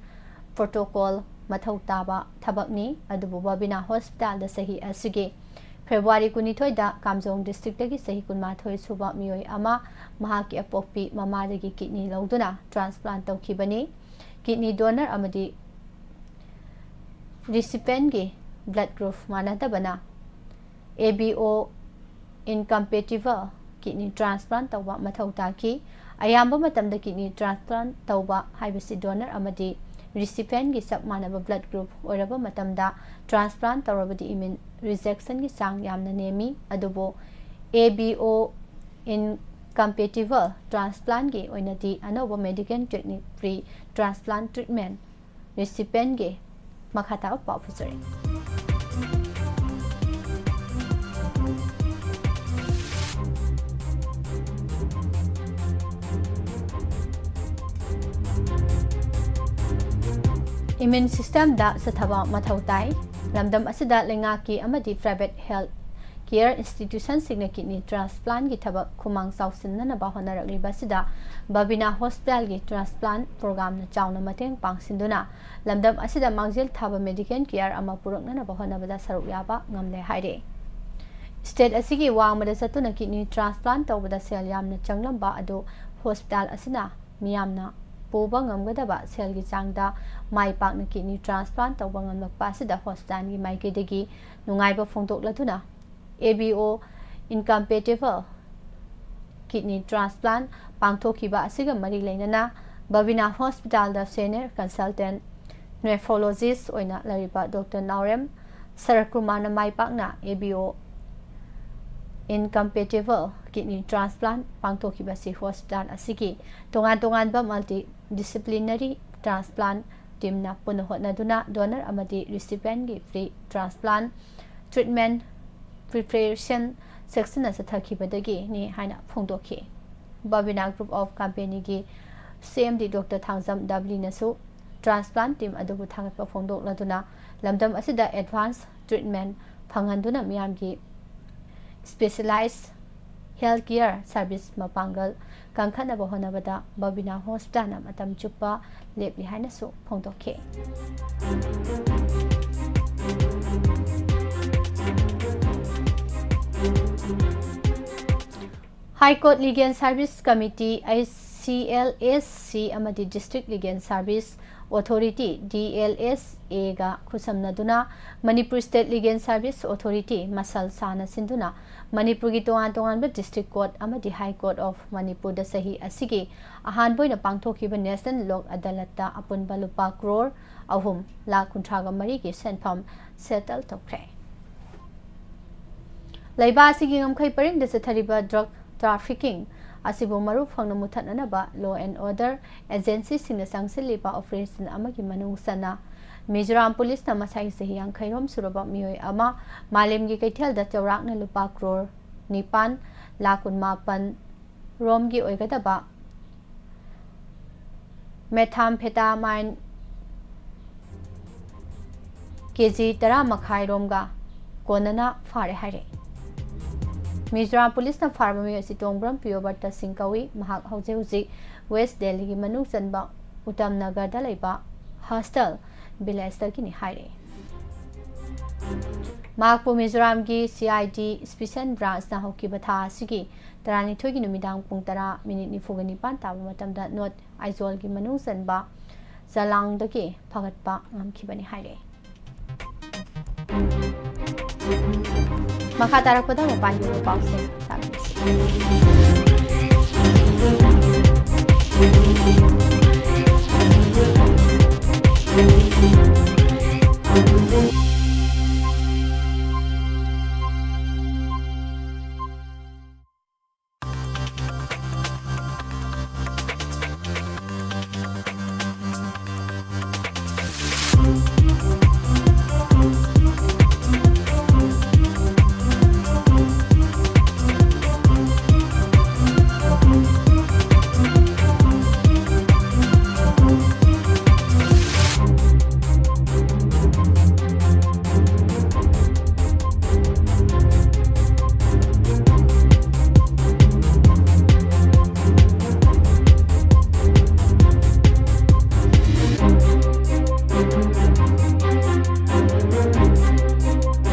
ꯄ꯭ꯔꯣꯇꯣꯀꯣꯜ ꯃꯊꯧ ꯇꯥꯕ ꯊꯕꯛꯅꯤ꯫ ꯑꯗꯨꯕꯨ ꯕꯕꯤꯅꯥ ꯍꯣꯁꯄꯤꯇꯥꯜꯗ ꯆꯍꯤ ꯑꯁꯤꯒꯤ ꯐꯦꯕ꯭ꯔꯨꯋꯥꯔꯤ ꯀꯨꯟꯅꯤꯊꯣꯏꯗ ꯀꯥꯝꯖꯣꯡ ꯗꯤꯁꯇ꯭ꯔꯤꯛꯇꯒꯤ ꯆꯍꯤ ꯀꯨꯟꯃꯥꯊꯣꯏ ꯁꯨꯕ ꯃꯤꯑꯣꯏ ꯑꯃ ꯃꯍꯥꯛꯀꯤ ꯑꯄꯣꯛꯄꯤ ꯃꯃꯥꯗꯒꯤ ꯀꯤꯗꯅꯤ ꯂꯧꯗꯨꯅ ꯇ꯭ꯔꯥꯟꯁꯄ꯭ꯂꯥꯟ ꯇꯧꯈꯤꯕꯅꯤ꯫ ꯀꯤꯗꯅꯤ ꯗꯣꯅꯔ ꯑꯃꯗꯤ ꯔꯤꯁꯤꯄꯦꯟꯒꯤ ꯕ꯭ꯂꯗ ꯒ꯭ꯔꯨꯞ ꯃꯥꯟꯅꯗꯕꯅ ꯑꯦ ꯕꯤ ꯑꯣ ꯏꯟꯀꯝꯄꯦꯇꯤꯕꯜ ꯀꯤꯗꯅꯤ ꯇ꯭ꯔꯥꯟꯁꯄ꯭ꯂꯥꯟ ꯇꯧꯕ ꯃꯊꯧ ꯇꯥꯈꯤ꯫ ꯑꯌꯥꯝꯕ ꯃꯇꯝꯗ ꯀꯤꯗꯅꯤ ꯇ꯭ꯔꯥꯟꯁꯄ꯭ꯂꯥꯟ ꯇꯧꯕ ꯍꯥꯏꯕꯁꯤ ꯗꯣꯅꯔ ꯑꯃꯗꯤ ꯔꯤꯁꯤꯄꯦꯟꯒꯤ ꯆꯞ ꯃꯥꯟꯅꯕ ꯕ꯭ꯂꯗ ꯒ꯭ꯔꯨꯞ ꯑꯣꯏꯔꯕ ꯃꯇꯝꯗ ꯇ꯭ꯔꯥꯟꯁꯄ꯭ꯂꯥꯟ ꯇꯧꯔꯕꯗꯤ ꯏꯃ꯭ꯌꯨꯟ ꯔꯤꯖꯦꯛꯁꯟꯒꯤ ꯆꯥꯡ ꯌꯥꯝꯅ ꯅꯦꯝꯃꯤ꯫ ꯑꯗꯨꯕꯨ ꯑꯦ ꯕꯤ ꯑꯣ ꯏꯟꯀꯝꯄꯦꯇꯤꯕꯜ ꯇ꯭ꯔꯥꯟꯁꯄ꯭ꯂꯥꯟꯒꯤ ꯑꯣꯏꯅꯗꯤ ꯑꯅꯧꯕ medical technique pre transplant treatment ꯔꯤꯁꯤꯄꯦꯟꯒꯤ ꯃꯈꯥ ꯇꯥꯕ ꯄꯥꯎ ꯄꯤꯖꯔꯤ꯫ Immune systemꯗ ꯆꯠꯊꯕ ꯃꯊꯧ ꯇꯥꯏ꯫ ꯂꯝꯗꯝ ꯑꯁꯤꯗ ꯂꯩꯉꯥꯛꯀꯤ ꯑꯃꯗꯤ private health care institutionꯁꯤꯡꯅ kidney transplantꯀꯤ ꯊꯕꯛ ꯈꯨꯃꯥꯡ ꯆꯥꯎꯁꯤꯟꯅꯅꯕ ꯍꯣꯠꯅꯔꯛꯂꯤꯕ ꯑꯁꯤꯗ Babina Hospitalꯒꯤ transplant programꯅ ꯆꯥꯎꯅ ꯃꯇꯦꯡ ꯄꯥꯡꯁꯤꯟꯗꯨꯅ ꯂꯝꯗꯝ ꯑꯁꯤꯗ ꯃꯥꯡꯖꯤꯜ ꯊꯥꯕ medical care ꯑꯃ ꯄꯨꯔꯛꯅꯅꯕ ꯍꯣꯠꯅꯕꯗ ꯁꯔꯨꯛ ꯌꯥꯕ ꯉꯝꯂꯦ ꯍꯥꯏꯔꯤ꯫ State ꯑꯁꯤꯒꯤ ꯋꯥꯡꯃꯗ ꯆꯠꯇꯨꯅ kidney transplant ꯇꯧꯕꯗ ꯁꯦꯜ ꯌꯥꯝꯅ ꯆꯪꯂꯝꯕ ꯑꯗꯨ hospital ꯑꯁꯤꯅ ꯃꯤꯌꯥꯝꯅ ꯄꯨꯕ ꯉꯝꯒꯗꯕ ꯁꯦꯜꯒꯤ ꯆꯥꯡꯗ ꯃꯥꯏ ꯄꯥꯛꯅ kidney transplant ꯇꯧꯕ ꯉꯝꯂꯛꯄ ꯑꯁꯤꯗ hospitalꯒꯤ ꯃꯥꯏꯀꯩꯗꯒꯤ ꯅꯨꯡꯉꯥꯏꯕ ꯐꯣꯡꯗꯣꯛꯂꯗꯨꯅ ABO incompatible kidney transplant ꯄꯥꯡꯊꯣꯛꯈꯤꯕ ꯑꯁꯤꯒ ꯃꯔꯤ ꯂꯩꯅꯅ Babina Hospitalꯗ senior consultant nephrologist ꯑꯣꯏꯅ ꯂꯩꯔꯤꯕ Doctor ꯅꯥꯎꯔꯦꯝ ꯁꯔꯠꯀꯨꯃꯥꯔꯅ ꯃꯥꯏ ꯄꯥꯛꯅ ABO incompatible kidney transplant ꯄꯥꯡꯊꯣꯛꯈꯤꯕ ꯑꯁꯤ hospital ꯑꯁꯤꯒꯤ ꯇꯣꯉꯥꯟ ꯇꯣꯉꯥꯟꯕ multidisciplinary transplant teamꯅ ꯄꯨꯟꯅ ꯍꯣꯠꯅꯗꯨꯅ donor ꯑꯃꯗꯤ recipientꯀꯤ free transplant treatment preparation sectionꯅ ꯆꯠꯊꯈꯤꯕꯗꯒꯤꯅꯤ ꯍꯥꯏꯅ ꯐꯣꯡꯗꯣꯛꯈꯤ꯫ Babina Group of Companyꯒꯤ CMD Doctor Thangjam ꯗꯕꯂꯤꯅꯁꯨ transplant team ꯑꯗꯨꯕꯨ ꯊꯥꯒꯠꯄ ꯐꯣꯡꯗꯣꯛꯂꯗꯨꯅ ꯂꯝꯗꯝ ꯑꯁꯤꯗ advance treatment ꯐꯪꯍꯟꯗꯨꯅ ꯃꯤꯌꯥꯝꯒꯤ specialized health care service ꯃꯄꯥꯡꯒꯜ ꯀꯟꯈꯠꯅꯕ ꯍꯣꯠꯅꯕꯗ Babina Hospitalꯅ ꯃꯇꯝ ꯆꯨꯞꯄ ꯂꯦꯞꯂꯤ ꯍꯥꯏꯅꯁꯨ ꯐꯣꯡꯗꯣꯛꯈꯤ꯫ High Court Legal Service Committee, HCLSC, ꯑꯃꯗꯤ District Legal Service Authority, DLSAꯒ ꯈꯨꯠꯁꯝꯅꯗꯨꯅ Manipur State Legal Service Authority, muscle ꯁꯥꯅ ꯁꯤꯟꯗꯨꯅ ꯃꯅꯤꯄꯨꯔꯒꯤ ꯇꯣꯉꯥꯟ ꯇꯣꯉꯥꯟꯕ District Court ꯑꯃꯗꯤ High Court of ꯃꯅꯤꯄꯨꯔꯗ ꯆꯍꯤ ꯑꯁꯤꯒꯤ ꯑꯍꯥꯟꯕ ꯑꯣꯏꯅ ꯄꯥꯡꯊꯣꯛꯈꯤꯕ National Lok Adalatta ꯑꯄꯨꯟꯕ ꯂꯨꯄꯥ crore ꯑꯍꯨꯝ ꯂꯥꯈ ꯀꯨꯟꯊ꯭ꯔꯥꯒ ꯃꯔꯤꯒꯤ ꯁꯦꯟꯐꯝ settle ꯇꯧꯈ꯭ꯔꯦ꯫ ꯂꯩꯕꯥꯛ ꯑꯁꯤꯒꯤ ꯉꯝꯈꯩ ꯄꯔꯤꯡꯗ ꯆꯠꯊꯔꯤꯕ drug trafficking ꯑꯁꯤꯕꯨ ꯃꯔꯨ ꯐꯪꯅ ꯃꯨꯊꯠꯅꯅꯕ law and order agencyꯁꯤꯡꯅ ꯆꯪꯁꯤꯜꯂꯤꯕ operation ꯑꯃꯒꯤ ꯃꯅꯨꯡ ꯆꯟꯅ ꯃꯤꯖꯣꯔꯥꯝ ꯄꯨꯂꯤꯁꯅ ꯃꯁꯥꯒꯤ ꯆꯍꯤ ꯌꯥꯡꯈꯩꯔꯣꯝ ꯁꯨꯔꯕ ꯃꯤꯑꯣꯏ ꯑꯃ ꯃꯥꯂꯦꯝꯒꯤ ꯀꯩꯊꯦꯜꯗ ꯆꯥꯎꯔꯥꯛꯅ ꯂꯨꯄꯥ crore ꯅꯤꯄꯥꯟ ꯂꯥꯈ ꯀꯨꯟꯃꯥꯄꯟ ꯔꯣꯝꯒꯤ ꯑꯣꯏꯒꯗꯕ methamphetamine ꯀꯦ ꯖꯤ ꯇꯔꯥ ꯃꯈꯥꯏ ꯔꯣꯝꯒ ꯀꯣꯟꯅꯅ ꯐꯥꯔꯦ ꯍꯥꯏꯔꯦ꯫ ꯃꯤꯖꯣꯔꯥꯝ ꯄꯨꯂꯤꯁꯅ ꯐꯥꯔꯕ ꯃꯤꯑꯣꯏ ꯑꯁꯤ ꯇꯣꯡꯕ꯭ꯔꯝ ꯄ꯭ꯔꯤꯌꯣꯕꯔꯇ ꯁꯤꯡ ꯀꯧꯏ꯫ ꯃꯍꯥꯛ ꯍꯧꯖꯤꯛ ꯍꯧꯖꯤꯛ ꯋꯦꯁ ꯗꯦꯜꯂꯤꯒꯤ ꯃꯅꯨꯡ ꯆꯟꯕ ꯎꯇꯝ ꯅꯒꯔꯗ ꯂꯩꯕ ꯍꯥꯁꯇꯜ ꯚꯤꯂꯦꯖꯇꯒꯤꯅꯤ ꯍꯥꯏꯔꯦ꯫ ꯃꯍꯥꯛꯄꯨ ꯃꯤꯖꯣꯔꯥꯝꯒꯤ ꯁꯤ ꯑꯥꯏ ꯗꯤ ꯁ꯭ꯄꯦꯁꯤꯌꯦꯜ ꯕ꯭ꯔꯥꯟꯁꯅ ꯍꯧꯈꯤꯕ ꯊꯥ ꯑꯁꯤꯒꯤ ꯇꯔꯥꯅꯤꯊꯣꯏꯒꯤ ꯅꯨꯃꯤꯗꯥꯡ ꯄꯨꯡ ꯇꯔꯥ ꯃꯤꯅꯤꯠ ꯅꯤꯐꯨꯒ ꯅꯤꯄꯥꯟ ꯇꯥꯕ ꯃꯇꯝꯗ ꯅꯣꯔꯠ ꯑꯥꯏꯖꯣꯜꯒꯤ ꯃꯅꯨꯡ ꯆꯟꯕ ꯆꯂꯥꯡꯗꯒꯤ ꯐꯒꯠꯄ ꯉꯝꯈꯤꯕꯅꯤ ꯍꯥꯏꯔꯦ꯫ ꯃꯈꯥ ꯇꯥꯔꯛꯄꯗ ꯃꯄꯥꯟꯒꯤ ꯑꯣꯏꯕ ꯄꯥꯎꯁꯤꯡ ꯇꯥꯕꯤꯔꯁꯤ꯫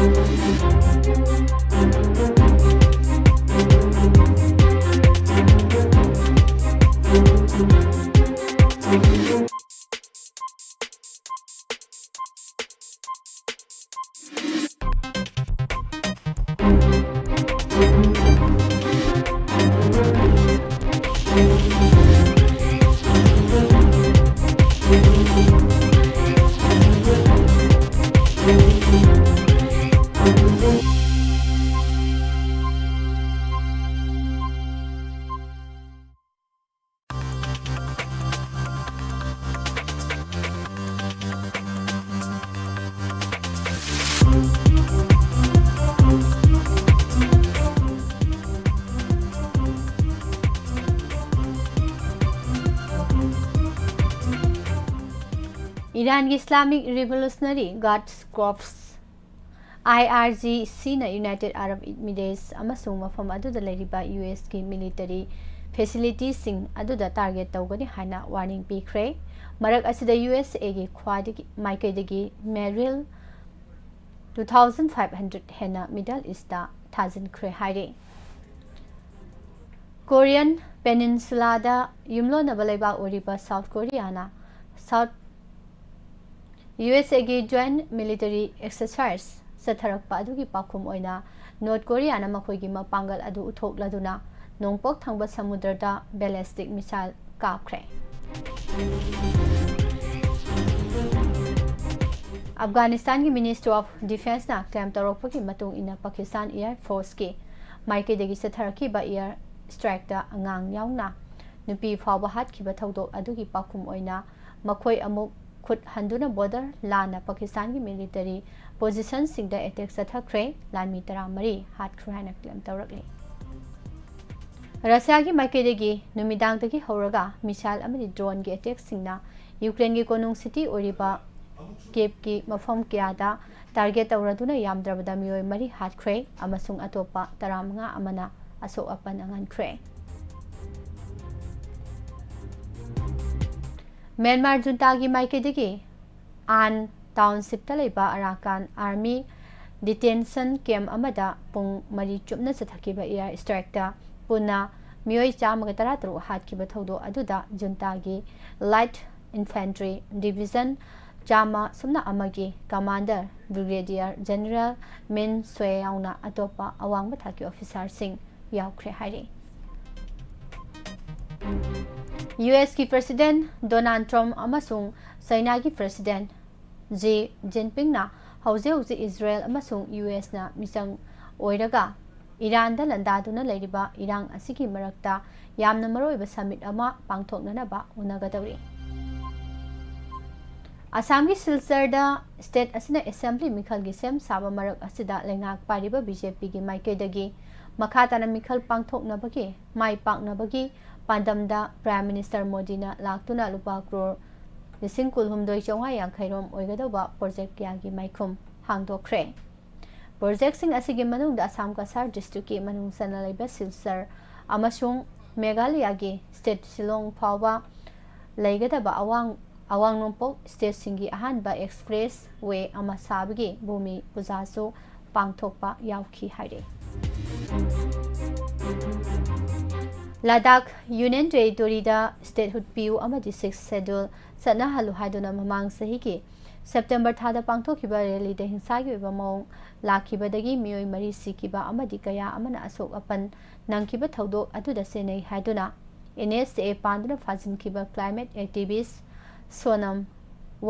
ꯏꯔꯥꯟꯒꯤ Islamic Revolutionary Guards Corps, I R G C ꯅ United Arab Emirates ꯑꯃꯁꯨꯡ ꯃꯐꯝ ꯑꯗꯨꯗ ꯂꯩꯔꯤꯕ U S ꯀꯤ military facility ꯁꯤꯡ ꯑꯗꯨꯗ target ꯇꯧꯒꯅꯤ ꯍꯥꯏꯅ warning ꯄꯤꯈ꯭ꯔꯦ꯫ ꯃꯔꯛ ꯑꯁꯤꯗ U S A ꯒꯤ ꯈ꯭ꯋꯥꯏꯗꯒꯤ ꯃꯥꯏꯀꯩꯗꯒꯤ missile two thousand five hundred ꯍꯦꯟꯅ Middle East ꯇ ꯊꯥꯖꯤꯟꯈ꯭ꯔꯦ ꯍꯥꯏꯔꯤ꯫ Korean Peninsula ꯗ ꯌꯨꯝꯂꯣꯟꯅꯕ ꯂꯩꯕꯥꯛ ꯑꯣꯏꯔꯤꯕ South Korea ꯅ South U S A ꯒꯤ joint military exercise ꯆꯠꯊꯔꯛꯄ ꯑꯗꯨꯒꯤ ꯄꯥꯎꯈꯨꯝ ꯑꯣꯏꯅ North Korea ꯅ ꯃꯈꯣꯏꯒꯤ ꯃꯄꯥꯡꯒꯜ ꯑꯗꯨ ꯎꯠꯊꯣꯛꯂꯗꯨꯅ ꯅꯣꯡꯄꯣꯛ ꯊꯪꯕ ꯁꯃꯨꯗ꯭ꯔꯗ ballistic missile ꯀꯥꯞꯈ꯭ꯔꯦ꯫ Afghanistan ꯒꯤ Ministry of Defence ꯅ claim ꯇꯧꯔꯛꯄꯒꯤ ꯃꯇꯨꯡ ꯏꯟꯅ, Pakistan Air Force ꯀꯤ ꯃꯥꯏꯀꯩꯗꯒꯤ ꯆꯠꯊꯔꯛꯈꯤꯕ air strike ꯇ ꯑꯉꯥꯡ ꯌꯥꯎꯅ ꯅꯨꯄꯤ ꯐꯥꯎꯕ ꯍꯥꯠꯈꯤꯕ ꯊꯧꯗꯣꯛ ꯑꯗꯨꯒꯤ ꯄꯥꯎꯈꯨꯝ ꯑꯣꯏꯅ ꯃꯈꯣꯏ ꯑꯃꯨꯛ ꯈꯨꯠ ꯍꯟꯗꯨꯅ border ꯂꯥꯟꯅ Pakistan ꯒꯤ military position ꯁꯤꯡꯗ attack ꯆꯠꯊꯈ꯭ꯔꯦ, ꯂꯥꯟꯃꯤ ꯇꯔꯥꯃꯔꯤ ꯍꯥꯠꯈ꯭ꯔꯦ ꯍꯥꯏꯅ claim ꯇꯧꯔꯛꯂꯤ꯫ Russia ꯒꯤ ꯃꯥꯏꯀꯩꯗꯒꯤ ꯅꯨꯃꯤꯗꯥꯡꯗꯒꯤ ꯍꯧꯔꯒ missile ꯑꯃꯗꯤ drone ꯒꯤ attack ꯁꯤꯡꯅ Ukraine ꯒꯤ ꯀꯣꯅꯨꯡ city ꯑꯣꯏꯔꯤꯕ Kyiv ꯀꯤ ꯃꯐꯝ ꯀꯌꯥꯗ target ꯇꯧꯔꯗꯨꯅ ꯌꯥꯝꯗ꯭ꯔꯕꯗ ꯃꯤꯑꯣꯏ ꯃꯔꯤ ꯍꯥꯠꯈ꯭ꯔꯦ ꯑꯃꯁꯨꯡ ꯑꯇꯣꯞꯄ ꯇꯔꯥꯃꯉꯥ ꯑꯃꯅ ꯑꯁꯣꯛ ꯑꯄꯟ ꯅꯪꯍꯟꯈ꯭ꯔꯦ꯫ Myanmar junta ꯒꯤ ꯃꯥꯏꯀꯩꯗꯒꯤ An Township ꯇ ꯂꯩꯕ Arakan Army detention camp ꯑꯃꯗ ꯄꯨꯡ ꯃꯔꯤ ꯆꯨꯞꯅ ꯆꯠꯊꯈꯤꯕ air strike ꯇ ꯄꯨꯟꯅ ꯃꯤꯑꯣꯏ ꯆꯥꯝꯃꯒ ꯇꯔꯥꯇꯔꯨꯛ ꯍꯥꯠꯈꯤꯕ ꯊꯧꯗꯣꯛ ꯑꯗꯨꯗ junta ꯒꯤ Light Infantry Division ꯆꯥꯝꯃ ꯁꯨꯞꯅ ꯑꯃꯒꯤ commander Brigadier General Min Swe ꯌꯥꯎꯅ ꯑꯇꯣꯞꯄ ꯑꯋꯥꯡꯕ ꯊꯥꯛꯀꯤ officer ꯁꯤꯡ ꯌꯥꯎꯈ꯭ꯔꯦ ꯍꯥꯏꯔꯤ꯫ U S ꯀꯤ President Donald Trump ꯑꯃꯁꯨꯡ China ꯒꯤ President Xi Jinping ꯅ ꯍꯧꯖꯤꯛ ꯍꯧꯖꯤꯛ Israel ꯑꯃꯁꯨꯡ U S ꯅ ꯃꯤꯆꯪ ꯑꯣꯏꯔꯒ Iran ꯗ ꯂꯥꯟꯗꯥꯗꯨꯅ ꯂꯩꯔꯤꯕ ꯏꯔꯥꯡ ꯑꯁꯤꯒꯤ ꯃꯔꯛꯇ ꯌꯥꯝꯅ ꯃꯔꯨꯑꯣꯏꯕ summit ꯑꯃ ꯄꯥꯡꯊꯣꯛꯅꯅꯕ ꯎꯅꯒꯗꯧꯔꯤ꯫ ꯑꯁꯥꯝꯒꯤ ꯁꯤꯜꯆꯔꯗ state ꯑꯁꯤꯅ assembly ꯃꯤꯈꯜꯒꯤ ꯁꯦꯝ ꯁꯥꯕ ꯃꯔꯛ ꯑꯁꯤꯗ ꯂꯩꯉꯥꯛ ꯄꯥꯏꯔꯤꯕ B J P ꯒꯤ ꯃꯥꯏꯀꯩꯗꯒꯤ ꯃꯈꯥ ꯇꯥꯅ ꯃꯤꯈꯜ ꯄꯥꯡꯊꯣꯛꯅꯕꯒꯤ ꯃꯥꯏ ꯄꯥꯛꯅꯕꯒꯤ ꯄꯥꯟꯗꯝꯗ Prime Minister ꯃꯣꯗꯤꯅ ꯂꯥꯛꯇꯨꯅ ꯂꯨꯄꯥ crore ꯂꯤꯁꯤꯡ ꯀꯨꯟꯍꯨꯝꯗꯣꯏ ꯆꯥꯝꯃꯉꯥ ꯌꯥꯡꯈꯩ ꯔꯣꯝ ꯑꯣꯏꯒꯗꯧꯕ ꯄ꯭ꯔꯣꯖꯦꯛ ꯀꯌꯥꯒꯤ ꯃꯥꯏꯈꯨꯝ ꯍꯥꯡꯗꯣꯛꯈ꯭ꯔꯦ꯫ ꯄ꯭ꯔꯣꯖꯦꯛꯁꯤꯡ ꯑꯁꯤꯒꯤ ꯃꯅꯨꯡꯗ ꯑꯁꯥꯝ ꯀꯁꯥꯔ ꯗꯤꯁꯇ꯭ꯔꯤꯛꯀꯤ ꯃꯅꯨꯡ ꯆꯟꯅ ꯂꯩꯕ ꯁꯤꯜꯆꯔ ꯑꯃꯁꯨꯡ ꯃꯦꯘꯥꯂꯌꯥꯒꯤ ꯁ꯭ꯇꯦꯠ ꯁꯤꯂꯣꯡ ꯐꯥꯎꯕ ꯂꯩꯒꯗꯕ ꯑꯋꯥꯡ ꯑꯋꯥꯡ ꯅꯣꯡꯄꯣꯛ ꯁ꯭ꯇꯦꯠꯁꯤꯡꯒꯤ ꯑꯍꯥꯟꯕ ꯑꯦꯛꯁꯄ꯭ꯔꯦꯁ ꯋꯦ ꯑꯃ ꯁꯥꯕꯒꯤ ꯚꯨꯃꯤ ꯄꯨꯖꯥꯁꯨ ꯄꯥꯡꯊꯣꯛꯄ ꯌꯥꯎꯈꯤ ꯍꯥꯏꯔꯤ꯫ ꯂꯗꯥꯈ ꯌꯨꯅꯤꯌꯟ ꯇꯦꯔꯤꯇꯣꯔꯤꯗ ꯁ꯭ꯇꯦꯠꯍꯨꯗ ꯄꯤꯌꯨ ꯑꯃꯗꯤ ꯁꯤꯛꯁ ꯁꯦꯗꯨꯜ ꯆꯠꯅꯍꯜꯂꯨ ꯍꯥꯏꯗꯨꯅ ꯃꯃꯥꯡ ꯆꯍꯤꯒꯤ ꯁꯦꯞꯇꯦꯝꯕꯔ ꯊꯥꯗ ꯄꯥꯡꯊꯣꯛꯈꯤꯕ ꯔꯦꯂꯤꯗ ꯍꯤꯡꯁꯥꯒꯤ ꯑꯣꯏꯕ ꯃꯑꯣꯡ ꯂꯥꯛꯈꯤꯕꯗꯒꯤ ꯃꯤꯑꯣꯏ ꯃꯔꯤ ꯁꯤꯈꯤꯕ ꯑꯃꯗꯤ ꯀꯌꯥ ꯑꯃꯅ ꯑꯁꯣꯛ ꯑꯄꯟ ꯅꯪꯈꯤꯕ ꯊꯧꯗꯣꯛ ꯑꯗꯨꯗ ꯆꯦꯟꯅꯩ ꯍꯥꯏꯗꯨꯅ ꯑꯦꯟ ꯑꯦꯁ ꯑꯦ ꯄꯥꯟꯗꯨꯅ ꯐꯥꯖꯤꯟꯈꯤꯕ climate activist Sonam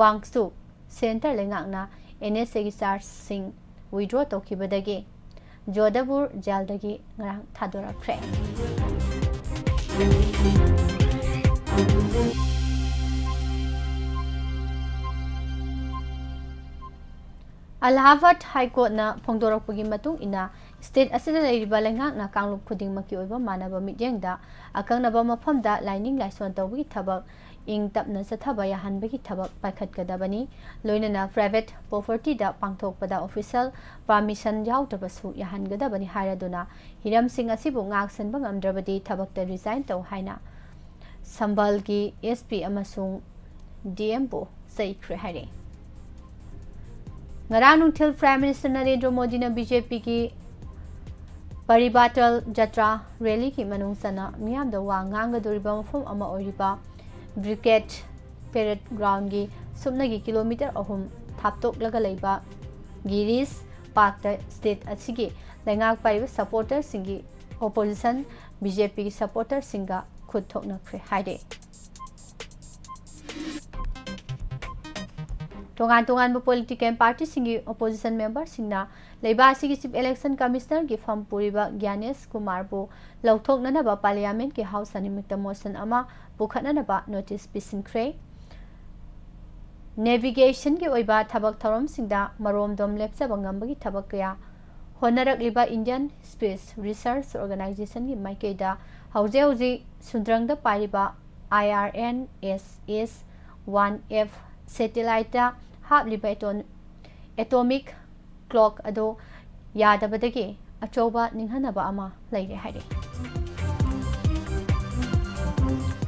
Wangchuk centre ꯂꯩꯉꯥꯛꯅ ꯑꯦꯟ ꯑꯦꯁ ꯑꯦꯒꯤ ꯆꯥꯔꯖꯁꯤꯡ ꯋꯤꯗ꯭ꯔꯣ ꯇꯧꯈꯤꯕꯗꯒꯤ ꯖꯣꯙꯄꯨꯔ ꯖꯦꯜꯗꯒꯤ ꯉꯔꯥꯡ ꯊꯥꯗꯣꯔꯛꯈ꯭ꯔꯦ꯫ ꯑꯂꯥꯍꯥꯕꯥꯗ ꯍꯥꯏ ꯀꯣꯔꯠꯅ ꯐꯣꯡꯗꯣꯔꯛꯄꯒꯤ ꯃꯇꯨꯡ ꯏꯟꯅ, ꯁ꯭ꯇꯦꯠ ꯑꯁꯤꯗ ꯂꯩꯔꯤꯕ ꯂꯩꯉꯥꯛꯅ ꯀꯥꯡꯂꯨꯞ ꯈꯨꯗꯤꯡꯃꯛꯀꯤ ꯑꯣꯏꯕ ꯃꯥꯟꯅꯕ ꯃꯤꯠꯌꯦꯡꯗ ꯑꯀꯛꯅꯕ ꯃꯐꯝꯗ ꯂꯥꯏꯅꯤꯡ ꯂꯥꯏꯁꯣꯟ ꯇꯧꯕꯒꯤ ꯊꯕꯛ ꯏꯪ ꯇꯞꯅ ꯆꯠꯊꯕ ꯌꯥꯍꯟꯕꯒꯤ ꯊꯕꯛ ꯄꯥꯏꯈꯠꯀꯗꯕꯅꯤ꯫ ꯂꯣꯏꯅꯅ ꯄ꯭ꯔꯥꯏꯚꯦꯠ ꯄ꯭ꯔꯣꯄꯔꯇꯤꯗ ꯄꯥꯡꯊꯣꯛꯄꯗ ꯑꯣꯐꯤꯁꯤꯌꯦꯜ ꯄꯥꯔꯃꯤꯁꯟ ꯌꯥꯎꯗ꯭ꯔꯕꯁꯨ ꯌꯥꯍꯟꯒꯗꯕꯅꯤ ꯍꯥꯏꯔꯗꯨꯅ ꯍꯤꯔꯝꯁꯤꯡ ꯑꯁꯤꯕꯨ ꯉꯥꯛꯁꯦꯟꯕ ꯉꯝꯗ꯭ꯔꯕꯗꯤ ꯊꯕꯛꯇ ꯔꯤꯖꯥꯏꯟ ꯇꯧ ꯍꯥꯏꯅ ꯁꯝꯕꯜꯒꯤ ꯑꯦꯁ ꯄꯤ ꯑꯃꯁꯨꯡ ꯗꯤ ꯑꯦꯝꯕꯨ ꯆꯩꯈ꯭ꯔꯦ ꯍꯥꯏꯔꯤ꯫ ꯉꯔꯥꯡ ꯅꯨꯡꯊꯤꯜ ꯄ꯭ꯔꯥꯏꯝ ꯃꯤꯅꯤꯁꯇꯔ ꯅꯔꯦꯟꯗ꯭ꯔ ꯃꯣꯗꯤꯅ ꯕꯤ ꯖꯦ ꯄꯤꯒꯤ ꯄꯔꯤꯕꯥꯇꯜ ꯖꯇ꯭ꯔꯥ ꯔꯦꯂꯤꯒꯤ ꯃꯅꯨꯡ ꯆꯟꯅ ꯃꯤꯌꯥꯝꯗ ꯋꯥ ꯉꯥꯡꯒꯗꯧꯔꯤꯕ ꯃꯐꯝ ꯑꯃ ꯑꯣꯏꯔꯤꯕ ꯕ꯭ꯔꯤꯒꯦꯗ ꯄꯦꯔꯦꯗ ꯒ꯭ꯔꯥꯎꯟꯒꯤ ꯁꯨꯞꯅꯒꯤ ꯀꯤꯂꯣꯃꯤꯇꯔ ꯑꯍꯨꯝ ꯊꯥꯞꯇꯣꯛꯂꯒ ꯂꯩꯕ ꯒꯤꯔꯤꯁ ꯄꯥꯔꯛꯇ ꯁ꯭ꯇꯦꯠ ꯑꯁꯤꯒꯤ ꯂꯩꯉꯥꯛ ꯄꯥꯏꯔꯤꯕ ꯁꯄꯣꯔꯇꯔꯁꯤꯡꯒꯤ ꯑꯣꯄꯣꯖꯤꯁꯟ ꯕꯤ ꯖꯦ ꯄꯤꯒꯤ ꯁꯄꯣꯔꯇꯔꯁꯤꯡꯒ ꯈꯨꯠ ꯊꯣꯛꯅꯈ꯭ꯔꯦ ꯍꯥꯏꯔꯤ꯫ ꯇꯣꯉꯥꯟ ꯇꯣꯉꯥꯟꯕ ꯄꯣꯂꯤꯇꯤꯀꯦꯜ ꯄꯥꯔꯇꯤꯁꯤꯡꯒꯤ ꯑꯣꯄꯣꯖꯤꯁꯟ ꯃꯦꯝꯕꯔꯁꯤꯡꯅ ꯂꯩꯕꯥꯛ ꯑꯁꯤꯒꯤ ꯆꯤꯐ ꯏꯂꯦꯛꯁꯟ ꯀꯃꯤꯁꯅꯔꯒꯤ ꯐꯝ ꯄꯨꯔꯤꯕ ꯒ꯭ꯌꯥꯅꯦꯁ ꯀꯨꯃꯥꯔꯕꯨ ꯂꯧꯊꯣꯛꯅꯅꯕ ꯄꯥꯔꯂꯤꯌꯥꯃꯦꯟꯠꯀꯤ ꯍꯥꯎꯁ ꯑꯅꯤꯃꯛꯇ ꯃꯣꯁꯟ ꯑꯃ ꯄꯨꯈꯠꯅꯅꯕ ꯅꯣꯇꯤꯁ ꯄꯤꯁꯤꯟꯈ꯭ꯔꯦ꯫ ꯅꯦꯚꯤꯒꯦꯁꯟꯒꯤ ꯑꯣꯏꯕ ꯊꯕꯛ ꯊꯧꯔꯝꯁꯤꯡꯗ ꯃꯔꯣꯝꯗꯣꯝ ꯂꯦꯞꯆꯕ ꯉꯝꯕꯒꯤ ꯊꯕꯛ ꯀꯌꯥ ꯍꯣꯠꯅꯔꯛꯂꯤꯕ ꯏꯟꯗꯤꯌꯟ ꯁ꯭ꯄꯦꯁ ꯔꯤꯁꯔꯆ ꯑꯣꯔꯒꯅꯥꯏꯖꯦꯁꯟꯒꯤ ꯃꯥꯏꯀꯩꯗ ꯍꯧꯖꯤꯛ ꯍꯧꯖꯤꯛ ꯁꯨꯟꯗ꯭ꯔꯪꯗ ꯄꯥꯏꯔꯤꯕ I R N S S one F ꯁꯦꯇꯦꯂꯥꯏꯠꯇ ꯍꯥꯞꯂꯤꯕ ꯑꯦꯇꯣ-, ꯑꯦꯇꯣꯃꯤꯛ ꯀ꯭ꯂꯣꯛ ꯑꯗꯨ ꯌꯥꯗꯕꯗꯒꯤ ꯑꯆꯧꯕ ꯅꯤꯡꯍꯟꯅꯕ ꯑꯃ ꯂꯩꯔꯦ ꯍꯥꯏꯔꯤ꯫